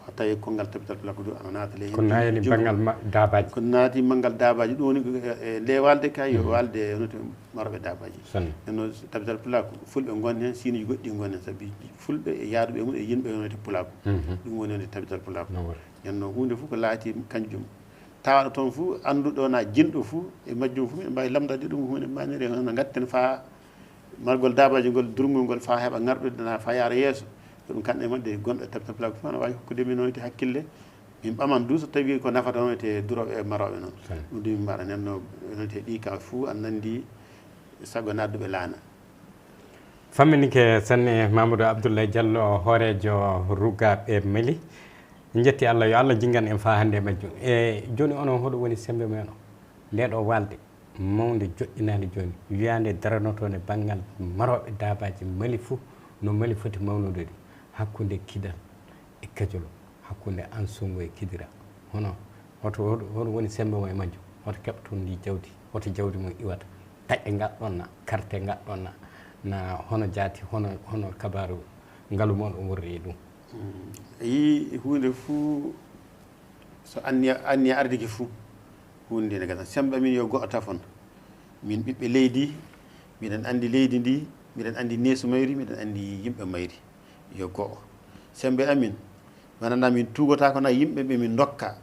o tawi kongal tabital pulaaku du ana naata ley ko naayani banngal dabaji ko naati banngal dabaji ɗum woni e nde walde kay yo walde yonete maroɓe dabaji nden no tabital pulaaku fulɓe gon heen sinuji goɗɗi gon heen sabi fulɓe e yaaduɓe mum e yimɓe yonete pulaaku ɗum woni wonde tabital pulaaku nden no hunde fof ko laati kanjum tawaɗo toon fof annduɗo na jinɗo fof e majjum fof ɓe mbawi lamdade ɗum hunde manire hono gatten fa margol dabaji ngol durgol ngol fa heɓa ngarɗude na fa yaara yeeso ko ɗum kanɗe maɗde gonɗo e tabital pulaaku fof ana wawi hokkude min noyde hakkille min ɓaman du so tawi ko nafata noyte duroɓe e maroɓe noon ɗum du min mbaɗa nen no noyte ɗi ka fof an nandi sago nadduɓe laana famminike sanne mamadou abdoullah diallo hoorejo rugaɓe mali en jetti allah yo allah jingan en fa hannde e majjum e joni onon hoɗo woni sembe men o nde ɗo walde mawde joɗɗinande joni wiyande daranotoonde banngal marooɓe daabaji mali fof no mali foti mawnude ɗum hakkunde kidal e kajolo hakkunde ansungo e kidira hono hoto hono woni sembe mo e majjum hoto keɓton ndi jawdi hoto jawdi mum iwata taƴe ngatɗon na karte ngatɗon na na hono jaati hono hono kabaru ngalu mon o worri e ɗum a yii hunde fuu so anniya anniya ardiki fuu hunde ne gasa sembe min yo go'o tafon min ɓiɓɓe leydi miɗen andi leydi ndi miɗen andi neesu mayri miɗen andi yimɓe mayri yo go'o sembe amin wanana min tugotako na yimɓe ɓe min dokka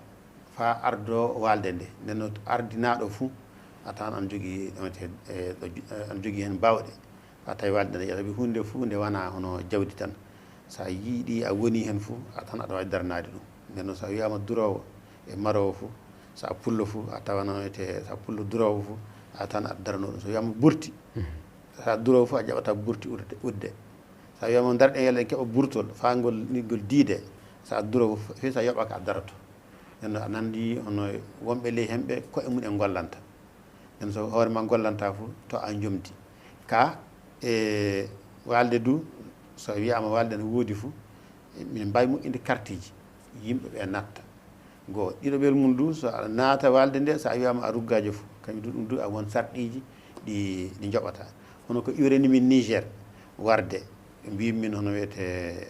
fa ardo walde nde nden no ardinaɗo fuu a tawan an jogui ɗote an jogui hen bawɗe fa tawi walde nde ƴeewa sabi hunde fuu nde wona hono jawdi tan sa yiiɗi a woni hen fuu a tan aɗa wawi darnade ɗum nden noon sa wiyama durowo e marowo fuu sa pullo fuu a tawanano ete sa pullo durowo fuu a tan aɗa darano ɗum. So wiyaama burti, so a duroo fof a jaɓata burti udde, udde. So a wiyaama darɗen yalla en keɓa burtol, faa ngol, ngol diide, so a duroo fof, fii so a yoɓaaka a daroto. Nden noon a nanndi hono wonɓe ley hemɓe koye mum en ngollanta. Nden so hoore ma ngollanta fof, to a njomdi. Ka e waalde du, so wiyaama waalde no woodi fof, min mbaawi moƴƴinde kartiji, yimɓe ɓe natta. Goo, ɗiɗoɓel mum du, so a naata waalde nde, so a wiyaama a ruggaajo fof, kañum du ɗum du a won sarɗiiji ɗi, ɗi njoɓata. Hono ko iwreni min Niger warde, ɓe mbii min hono wiyetee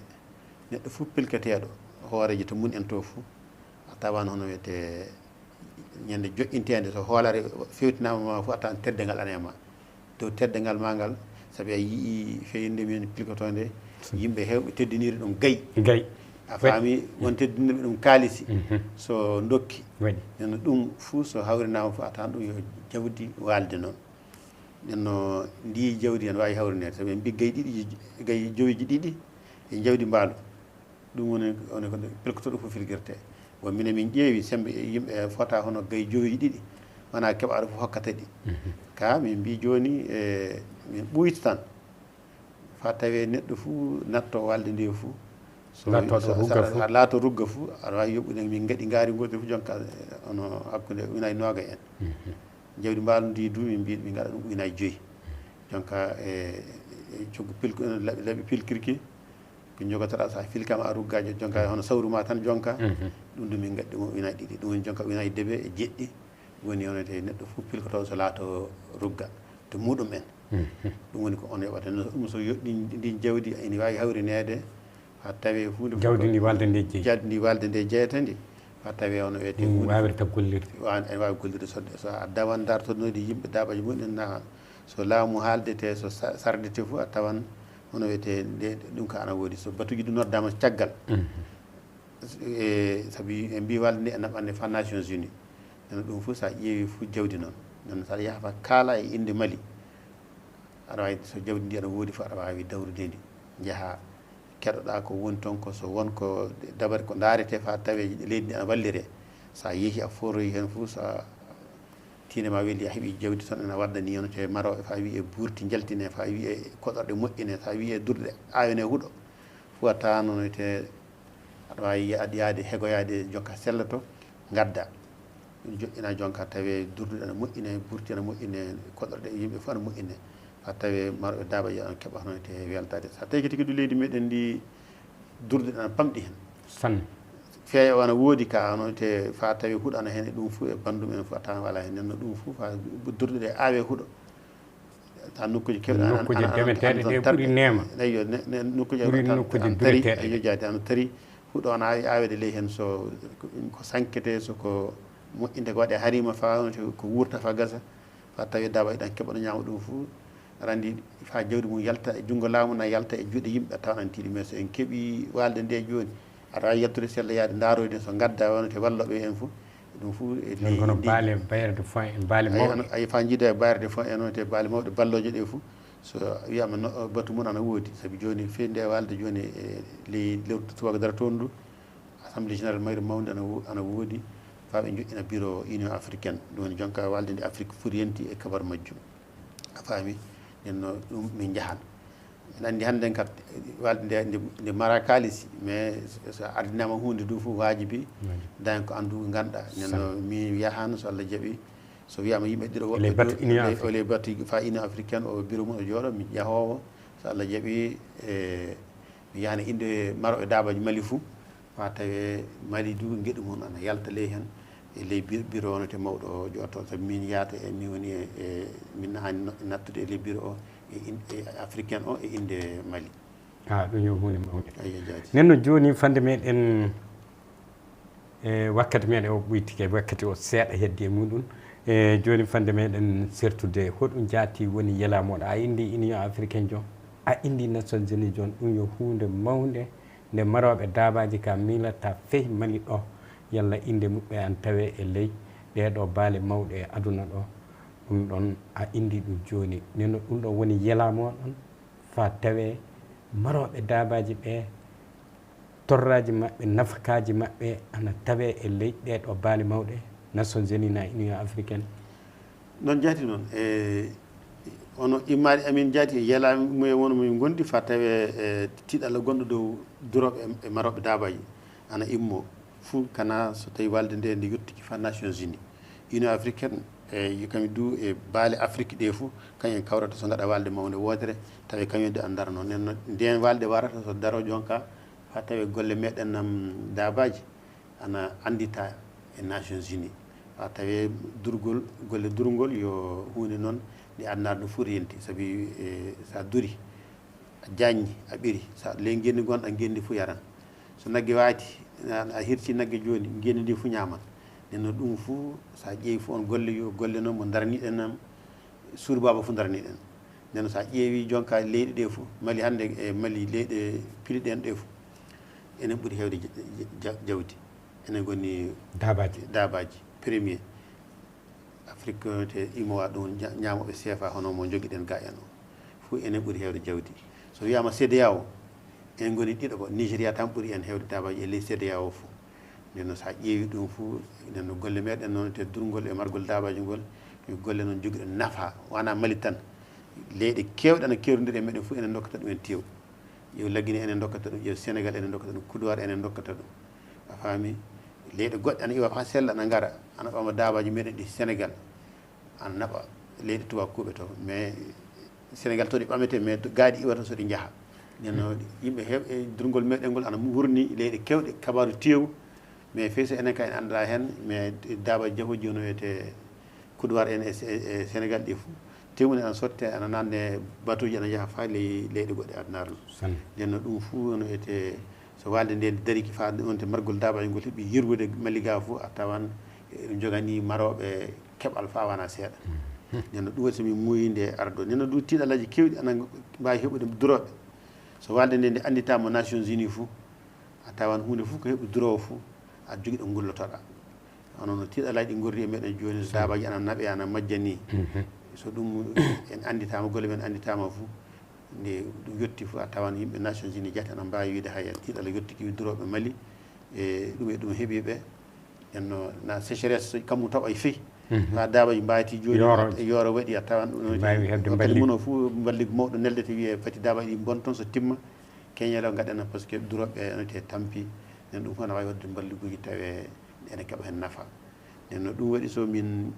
neɗɗo fof pilketeeɗo hooreejo to mum en to fof, a tawan hono wiyetee ñande joƴƴinteende, so hoolare fewtinaama ma fof, a tawan teddungal ana e ma. Dow teddungal ma ngal, sabi a yii feyinde men pilkotoo nde, yimɓe heewɓe teddiniri ɗum gay. Gay. A faami, won teddinirɓe ɗum kaalisi, so ndokki. Waɗi. Nden noon ɗum fof so hawrinaama fof, a tawan ɗum yo jawdi waalde noon. Nden noon ndii jawdi ene waawi hawrineede, sabi en mbii gay ɗiɗi, gay joweeji ɗiɗi e jawdi mbaalu. Ɗum woni, woni ko pilkotooɗo fof firgirtee. Bon, minen min ƴeewi semmbe yimɓe fota hono gay joweeji ɗiɗi, wonaa keɓaaɗo fof hokkata ɗi. Ka min mbii jooni, e, min ɓuyta tan. Faa tawee neɗɗo fof natto waalde nde fof. So, laato so, so rugga fof. Aɗa laato rugga fof, aɗa waawi yoɓude, min ngaɗi ngaari ngootiri fof, jonka, e, hono hakkunde unaji nooga en. Jawdi mbaalu ndi du, min mbii, min ngaɗa ɗum unaji joyi. Jonka, e, e coggu pilku-, laɓi, laɓi pilkirki, ko njogotooɗaa, so a filkaama a ruggaajo, jonka hono sawru ma tan, jonka. Ɗum du min ngaɗi ɗum unaji ɗiɗi. Ɗum woni jonka unaji debe e jeɗɗi. Woni hono te neɗɗo fof pilkotoo so laato rugga to muɗum en. Ɗum woni ko on yoɓata. No ɗum so yoɗɗi ndin jawdi ene waawi hawrineede, haa tawee huunde fof jawdi ko ndi waalde nde jeyi. Jawdi ndi waalde nde jeyata ndi, haa tawee hono wiyetee ɗum huunde waawirta fof gollirde. Wa-, ene waawi gollirde so, so a dawan dartotooɗi yimɓe daabaji mumen na, so laamu haaldetee, so sa-, sardetee fof a tawan hono wiyetee nde, ɗum ka ana woodi. So batuuji ɗum noddaama caggal. E, sabi en mbii waalde nde ene naɓande fa Nations Unies. Nden ɗum fof so a ƴeewi fof jawdi noon. Nden so aɗa yaha fa kaala e innde Mali, aɗa waawi, so jawdi ndi aɗa woodi fof, aɗa waawi dawrude ndi. Njaha, keɗoɗaa ko woni toon ko, so won ko dabare ko ndaaretee fa tawee leydi ndi ana walliree. So a yehi a foroyi heen fof, so a tiinde ma weli a heɓi jawdi toon ene waddani hono te marooɓe fa wiyee burti njaltinee, fa wiyee koɗorɗe moƴƴinee, fa wiyee durɗe aawenee huɗo. Fof a tawan hono te aɗa waawi ya-, yaade hegoyaade jonka sella to ngadda. Ɗum joƴƴina jonka tawee durduɗe ana moƴƴinee, burti ana moƴƴinee, koɗorɗe yimɓe fof ana moƴƴinee. Fa tawee marooɓe daabaji ana keɓa hono te weltaade. So a tawi tigi du leydi meɗen ndi durduɗe ana pamɗi heen. Sanne. Feeya o ana woodi ka hono te fa tawee huɗo ana heen e ɗum fof e banndum en fof a tawan wala heen. Nden noon ɗum fof fa durduɗe aawee huɗo. Tan nokkuuje keewɗe ana, nokkuuje ana, ana, demeteeɗe ana ɗe tan ɓuri neema. Eyyo, ne, ne, nokkuuje ɓuri ana tan, nokkuuje ana tari, dureteeɗe. Eyyo, jaati ana tari. Huɗo ana waawi aaweede ley heen so ko, ko sanketee, so ko moƴƴinte ko waɗee hariima fa wonte ko wuurta fa gasa, fa tawee daabaji ɗan keɓa no ñaama ɗum fof. Aɗa anndi fa jawdi mum yalta e junngo laamu na yalta e juuɗe yimɓe a tawan ana tiiɗi. Mais so en keɓii waalde nde jooni, aɗa waawi yaltude sella yaade ndaaroyde so ngadda wonte wallooɓe en fof. Ɗum fof e ɗum ley kono ndi baale bailleur de fonds en baale mawɗe. Ayi, fa njiida e bailleur de fonds en wonte baale mawɗe ballooje ɗe fof. So wiyaama no, batu mum ana woodi. Sabi jooni fii nde waalde jooni e ley lewru tubaako dara toon ndu, Assemblée Générale mayre mawnde ana wo-, ana woodi. Fa ɓe joƴƴina bureau Union Africaine. Ɗum woni jonka waalde nde Afrique foti yonti e kabar majjum. A faami? Nden no ɗum min njahan. Min anndi hannden kat, waalde nde, nde, nde mara kaalisi, mais so, so ardinaama huunde du fof waajibi, dañen ko anndu ngannduɗaa. Nden no min yahan, so Allah jaɓi, so wiyaama yimɓe ɗiɗo woɓɓe ley batu du, Union ley, Afrique. Ley batu fa Union Africaine, o bureau mum o jooɗo, mi jahoowo, so Allah jaɓi, e, mi yahan e innde marooɓe daabaji Mali fof. Fa tawee Mali du ngeɗu mum ana yalta ley heen, e ley bir-, bureau wonete mawɗo o jooɗo toon, sabi min yaata e, min woni e, e, min haani no-, nattude e ley bureau o, e in-, e africain o, e innde Mali. Ah, ɗum yo huunde mawnde. Eyyo, jaati. Nden no jooni fande meɗen, e, wakkati meɗen o ɓoytike, wakkati o seeɗa heddi e muɗum. E, jooni fande meɗen sertude, hoɗum jaati woni yelaamoɗo? A inndi Union Africaine joon, a inndi Nations Unies joon, ɗum yo huunde mawnde. Nde marooɓe daabaaji ka miilata fey Mali ɗo, yalla innde muɓɓe an tawee e ley ɗee ɗoo baale mawɗe e aduna ɗo, ɗum ɗon a inndi ɗum jooni. Nden no ɗum ɗon woni yelaamoɗon, faa tawee marooɓe daabaaji ɓee, torraaji maɓɓe, nafakaaji maɓɓe ana tawee e ley ɗee ɗoo baale mawɗe, Nations Unies na Union Africaine. Noon jaati noon, e ono immaade amin jaati, yelaa mumen won min ngondi fa tawe e tiiɗalla gonɗo dow durooɓe e marooɓe daabaaji ana immo fuu, kana so tawi walde nde nde yottiki fa Nations Unies, Union Africaine, e kañum du e baale Afrique ɗe fuu, kañum en kawrata so ngaɗa walde mawnde wootere, tawi kañum en de ana dara noon. Nden noon, nden walde warata so daro jonka fa tawe golle meɗen nam daabaaji ana anndita e Nations Unies. Fa tawe durgol, golle durngol yo huunde noon nde aduna no fuu renti, sabi e, so a duri, a jaññi, a ɓiri, so ley ngenndi gonɗa, ngenndi fuu yaran. So nagge waati, a, a hirsi nagge jooni, ngenndi ndi fuu ñaaman. Nden noon ɗum fuu, so a ƴeewi fuu on golle yo, golle noon mo daraniɗen nam, suudu baaba fuu daraniɗen. Nden noon so a ƴeewi jonka leyɗe ɗe fuu, Mali hannde e Mali leyɗe piliɗen ɗe fuu, enen ɓuri heewde ja-, ja-, jawdi. Enen ngoni Daabaaji. Daabaaji, premier. Afrique te imowa ɗum ña-, ñaamooɓe C F A hono mo njogiɗen ga en o. Fuu enen ɓuri heewde jawdi. So wiyaama C E D E A O, en ngoni ɗiɗo ko Nigeria tan ɓuri en heewde daabaaji e ley C E D E A O fuu. Nden noon so a ƴeewi ɗum fuu, nden no golle meɗen noon te durngol e margol daabaaji ngol, yo golle noon jogiɗo nafa, wona Mali tan. Leyɗe keewɗe ana keerondiri e meɗen fuu enen ndokkata ɗum en tew. Ƴeew Lagine enen ndokkata ɗum, ƴeew Sénégal enen ndokkata ɗum, Côte d'Ivoire enen ndokkata ɗum. A faami? Leyɗe goɗɗe ana iwa faa sella ana ngara, ana ɓama daabaaji meɗen ɗi Sénégal. Ana naɓa leyɗe tubakuuɓe to. Mais Sénégal to ɗi ɓamete, mais to gaaɗi iwata so ɗi njaha. Nden no yimɓe heewɓe e durngol meɗen ngol ana wurni leyɗe keewɗe kabaaru teewu. Mais fey so enen ka en anndaa heen, mais daabaaji jahooji no wiyetee Côte d'Ivoire en e Se-, e Sénégal ɗi fuu, teewu ne ana sotte, ana naatne batooji, ana yaha faa ley leyɗe goɗɗe adunaaru. Sanne. Nden no ɗum fuu no wiyetee, so walde nde dariki faa on te margol daabaaji ngol heɓi yirwude Mali ga fuu, a tawan eɗum jogani marooɓe keɓal faa wona seeɗa. Mhm. Nden no ɗum waɗi so min muuyi nde ardo. Nden no ɗum tiiɗalaaji keewɗi ana mbaawi heɓude durooɓe. So walde nde nde annditaama Nations Unies fuu, a tawan huunde fuu ko heɓi duroowo fuu, a jogiɗo ngullotoɗaa. Hono no tiiɗalaaji ɗi ngorri e meɗen jooni, so daabaaji ana naɓe, ana majjani. Mhm. So ɗum en annditaama, golle men annditaama fuu, nde ɗum yotti fuu, a tawan yimɓe Nations Unies jaati ana mbaawi wiide haya tiiɗalla yottiki durooɓe Mali, e ɗum e ɗum heɓi ɓe. En no na sécheresse, kammu tawa e fii. Mhm. Haa daabaaji mbaati jooni, yooro waɗi, a tawan ɗum mbaawi heɓde wakkati mballi. Muno fuu mballigu mawɗo neldete wiyee fati daabaaji ɗi mbon toon so timma. Keñeelo ngaɗen, parce que durooɓe no te tampi. Nden ɗum fof ana waawi waɗde mballuguuji tawe ene keɓa heen nafa. Nden no ɗum waɗi so min,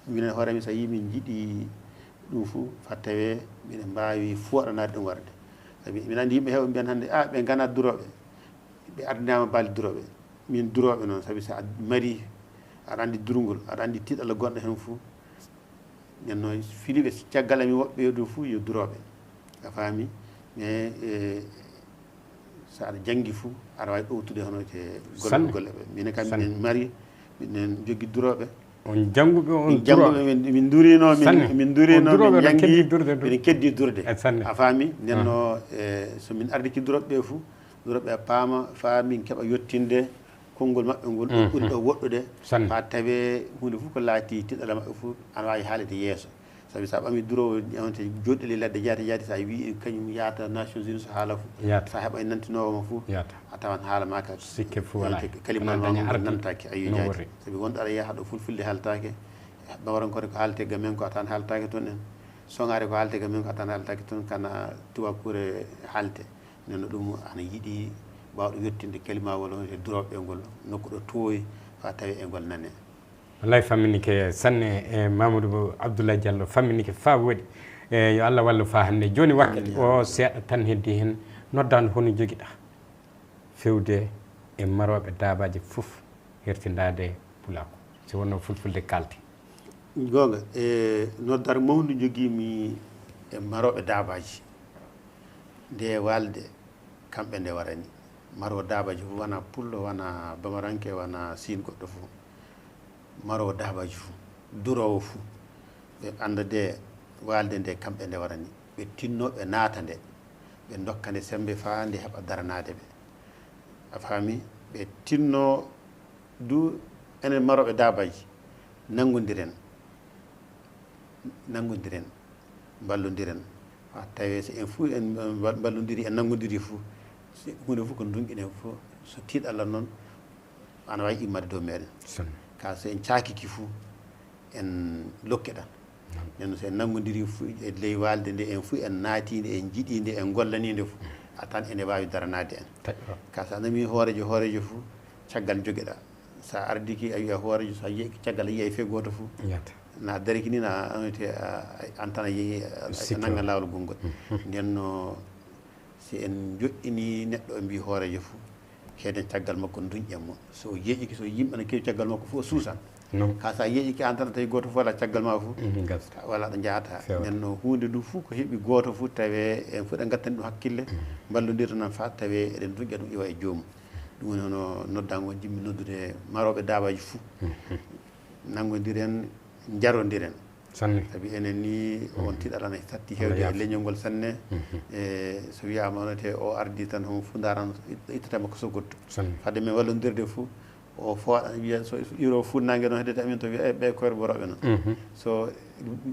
minen hoore min, so a yii min njiɗi ɗum fof, faa tawee miɗen mbaawi fooɗanaade ɗum warde. Sabi miɗen anndi yimɓe heewɓe mbiyan hannde, "Ah, ɓe nganaa durooɓe, ɓe ardinaama baali durooɓe." Min durooɓe noon, sabi so a mari, aɗa anndi durngol, aɗa anndi tiiɗalla gonɗo heen fof. Nden noon, filiɓe caggal amin woɓɓe yo ɗum fof yo durooɓe. A faami? Mais, e, so aɗa janngi fof, aɗa waawi ɗowtude hono te golle, sanne, golle ɓe. Minen kam, sanne, miɗen mari, miɗen joggi durooɓe. On jannguɓe, on min jannguɓe, durooɓe. Min, min durino, min, sanne, min durino, on durooɓe, min janngi, keddii durde, miɗen keddii durde. Eh, sanne. A faami? Nden, ah, no, e, so min ardiki durooɓe ɓe fof, durooɓe ɓe paama, faa min keɓa yottinde konngol maɓɓe ngol, mhm, ɓuri ɗo woɗɗude, sanne, faa tawee huunde fof ko laatii tiiɗalla maɓɓe fof, ana waawi haalede yeeso. Sabi so a ɓamii duroowo, ƴeewante jooɗɗi ley ladde jaati jaati, so a wii kañum yaata Nations Unies so haala fof, yaata, so a heɓa e nantinoowo ma fof, yaata, a tawan haala maa ka sikke fof alaa, kalima ma ngon nantaaki, ayo, no jaati. Worri. Sabi wonɗo aɗa yaha ɗo fulfulde haaltaake, ɓawran kore ko haaletee ga men ko a tawan haaltaake toon en. Soŋaare ko haaletee ga men ko a tawan haaltaake toon, kana tubakuure haaletee. Nden no ɗum ana yiɗi baawɗo yottinde kalimawol on e durooɓe ngol, nokku ɗo toowi, faa tawee e ngol nane. Wallay famminike sanne, e Mamadou Abdoulaye Diallo, famminike faa woɗi. E, yo Allah wallu faa hannde. Jooni wakkati, amin, ya o Rabbi. Seeɗa tan heddi heen. Noddaandu hono jogiɗaa fewde e marooɓe daabaaji fof? Hertindaade pulaaku, si wonnoo fulfulde kaalte. Goonga, e noddar mawndu njogiimi e marooɓe daabaaji. Nde waalde, kamɓe nde warani. Maroowo daabaaji fof, wona pullo, wona bamaranke, wona siin goɗɗo fof. Maroowo daabaaji fof, duroowo fof, ɓe annda nde waalde nde, kamɓe nde warani. Ɓe tinno ɓe naata nde, ɓe ndokka nde semmbe faa nde heɓa daranaade ɓe. A faami? Ɓe tinno du, enen marooɓe daabaaji, nanngondiren, nanngondiren, mballondiren. Haa tawee so en fuu en mba-, mballondiri, en nanngondirii fuu, si huunde fuu ko ndunƴiɗen fuu, so tiiɗalla noon, ana waawi immade dow meɗen. Sanne. Kaa so en caakiki fuu, en lokkeɗan. Nden noon, so en nanngondirii fu e ley waalde nde, en fuu en naatiinde, en njiɗiinde, en ngollaniinde fu, a tan ene waawi daranaade en. Taƴ o. Ka so a nanii hooreejo, hooreejo fu, caggal jogeɗaa. So a ardike, a wiya hooreejo, so a yi'ike caggal, a yi'ay fee gooto fu. Yata. Na dariki ni, na annoyte, a, a, an tan a yehi, a, a Sikki nannga o. Laawol gonngol. Mhm. Nden no, si en joɗɗinii neɗɗo, en mbii hooreejo fu, keeden caggal makko, nduñƴen mo. So o yeeƴike, so yimɓe na keewi caggal makko fu, o suusan. Non. Ka so a yeeƴike an tan, a tawi gooto fu alaa caggal ma fu, Mhm, gasa. Ka wala ɗo njahata. Feewde. Nden no huunde ndu fu ko heɓi gooto fu, tawe en fu eɗen ngattani ɗum hakkille, Mhm. mballondirta nan fa tawe eɗen nduñƴa ɗum iwa e joomum. Ɗum woni hono noddango jimmi noddude marooɓe daabaaji fu. Mhm. Nanngondiren, njarondiren. Sanne. Sabi enen ni, on Mhm. tiɗal ana satti Wala heewde e yaafo. Leñol ngol sanne. Mhm. E so wiyaama on te o ardi tan, homo fu ndaran it-, ittata makko so goɗɗo. Sanne. Fadde men wallondirde fu, o fooɗa wiya so, so iro fu nange noon heddete amin to wiya, "Eh, ɓe koyre borooɓe noon." Mhm. So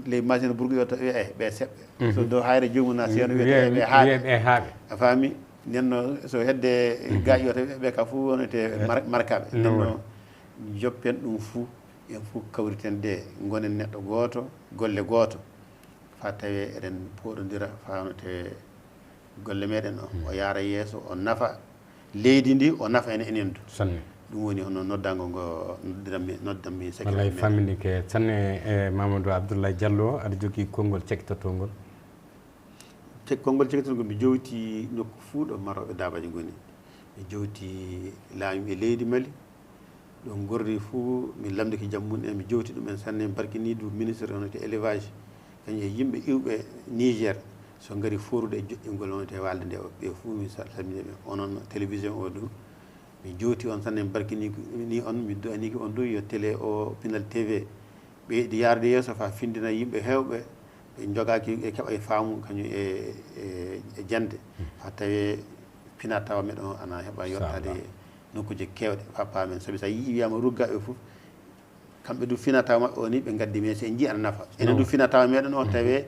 ley machine burgu yo to wiya, "Eh, ɓe seɓɓe." Mhm. So dow hayre joomum na seeno wiya, "Eh, ɓe haaɓe." Wiya ɓe haaɓe. A faami? Nden no so hedde Mhm. gaaƴi o to wiya, "Ɓe ka fu wonete Eh. mar-, markaaɓe." Nden No. no joppen ɗum fu, en fu kawriten de, ngonen neɗɗo gooto, golle gooto, fa tawe eɗen pooɗondira, fa wonete golle meɗen o, Mhm. o yaara yeeso, o nafa leydi ndi, o nafa en enen du. Sanne. Ɗum woni hono noddango ngo noddiranmi, noddanmi secrétaire Wallay meɗen. Famminike sanne, e Mamadou Abdoulaye Diallo, aɗa jogii konngol cekitotongol. Te konngol cekitotongol, mi jowti nokku fuu ɗo marooɓe daabaaji ngoni. Mi jowti laamiiɓe leydi Mali, ɗo ngorri fuu, mi lamndike jam mum en, mi jowti ɗum en sanne, mi barkini du ministre hono te élevage, kañum e yimɓe iwɓe Niger, so ngari foorude e joɗɗingol hono te waalde nde o. Ɓe fuu mi sa-, salmini ɓe. Onon télévision o du, mi jowti on sanne, mi barkini ni on, mi du'aniki on du, yo télé o Pinal T V. Ɓeydi yaarde yeeso fa findina yimɓe heewɓe, ɓe njogaaki e keɓa e faamu kañum e, e, e jannde. Hmm. Fa tawe pina tawa meɗen o ana heɓa yottaade Inchallah. Nokkuuje keewɗe fa paamen. Sabi so a yii wiyaama ruggaaɓe fof, kamɓe du fina tawa maɓɓe o ni ɓe ngaddi, mais so en njii ana nafa. Enen du Non. fina tawa meɗen o Hmm. tawe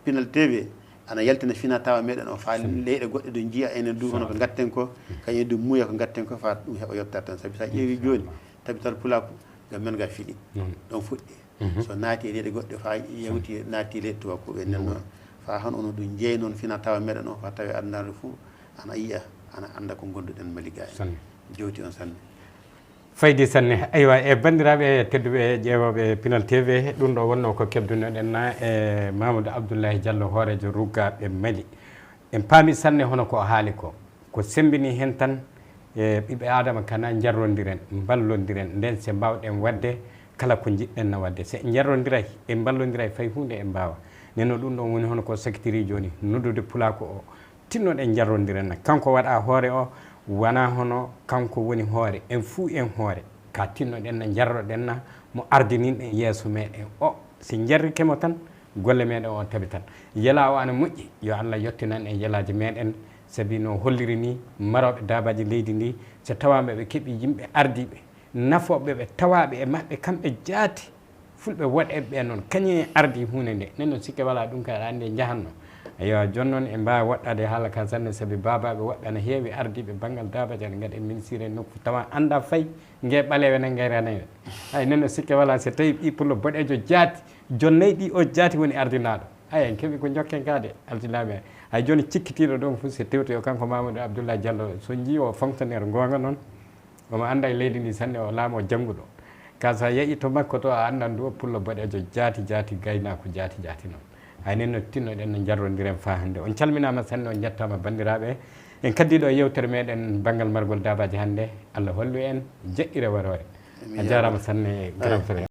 Pinal T V ana yaltina fina tawa meɗen o fa Sin. leyɗe goɗɗe du njiya enen du hono ko Inchallah. ngatten ko, kañum du muuya ko ngatten ko fa ɗum heɓa yottaade tan. Sabi so a ƴeewi jooni, Inchallah. Tabital Pulaaku, ngam men ga fiɗi. Non. Ɗon fuɗɗi. Mhm. So naati e leyɗe goɗɗe fa yawti naati leyɗe tubakuɓe nen Non. noon. Fa han ono ɗum jeey noon fina tawa meɗen o fa tawi addunaare fof ana yiya, ana annda ko gonduɗen Mali ga. Sanne. Jowti on sanne. Faydi sanne. Aywa, e banndiraaɓe tedduɓe ƴeewooɓe Pinal T V, ɗum ɗo wonno ko keɓdunoɗen na e Mamadou Abdoulaye Diallo, hooreejo ruggaaɓe Mali. En paami sanne hono ko o haali ko. Ko semmbini heen tan, e ɓiɓɓe Aadama kana njarrondiren, mballondiren, nden se mbaawɗen waɗde kala ko njiɗɗen na waɗde. Se en njarrondiray, en mballondiray, fay huunde en mbaawa. Nden no ɗum ɗon woni hono ko sakitiri jooni, noddude pulaaku o, tinnoɗen njarrondiren na. Kanko waɗa hoore o, wona hono kanko woni hoore, en fuu en hoore. Ka tinnoɗen na, njarroɗen na, mo ardininɗen yeeso meɗen o. Si njarrike mo tan, golle meɗen o tabitan. Yela o ana moƴƴi, yo Allah yottinan en yelaaji meɗen, sabi no holliri ni, marooɓe daabaaji leydi ndi, so tawaama ɓe keɓi yimɓe ardiiɓe, nafooɓe ɓe, tawaaɓe e maɓɓe, kamɓe jaati, fulɓe woɗɓe ɓe noon, kañum en ardi huunde nde. Nen no sikke walaa ɗum ka aɗa anndi e njahanno. Aywa, jooni noon en mbaawa woɗɗaade haala ka sanne, sabi baabaaɓe woɗɓe ana heewi ardiiɓe banngal daabaaji ana ngaɗa e ministre e nokku, tawa annda fay nge ɓaleeɓe nan ngayraneeɓe. Hay nen no sikke walaa, so tawi ɓii pullo boɗeejo jaati, jooni nayi ɗi o jaati woni ardinaaɗo. Hay en keɓi ko njokken ka de, altinaaɓe. Hay jooni cikkitiiɗo ɗon fof so tewti o kanko Mamadou Abdoulaye Diallo, so njii o fonctionnaire goonga noon, omo annda e leydi ndi sanne, o laamo jannguɗo. Ka sa yehi to makko to a anndan du o pullo boɗeejo jaati, jaati, gaynaaku jaati, jaati noon. Hay nen no tinnoɗen no njarrondiren faa hannde. On calminaama sanne, on njettaama banndiraaɓe. En kaddii ɗo yewtere meɗen banngal margol daabaaji hannde. Allah hollu en jeɗɗire waroore. A jaaraama sanne, grand frère.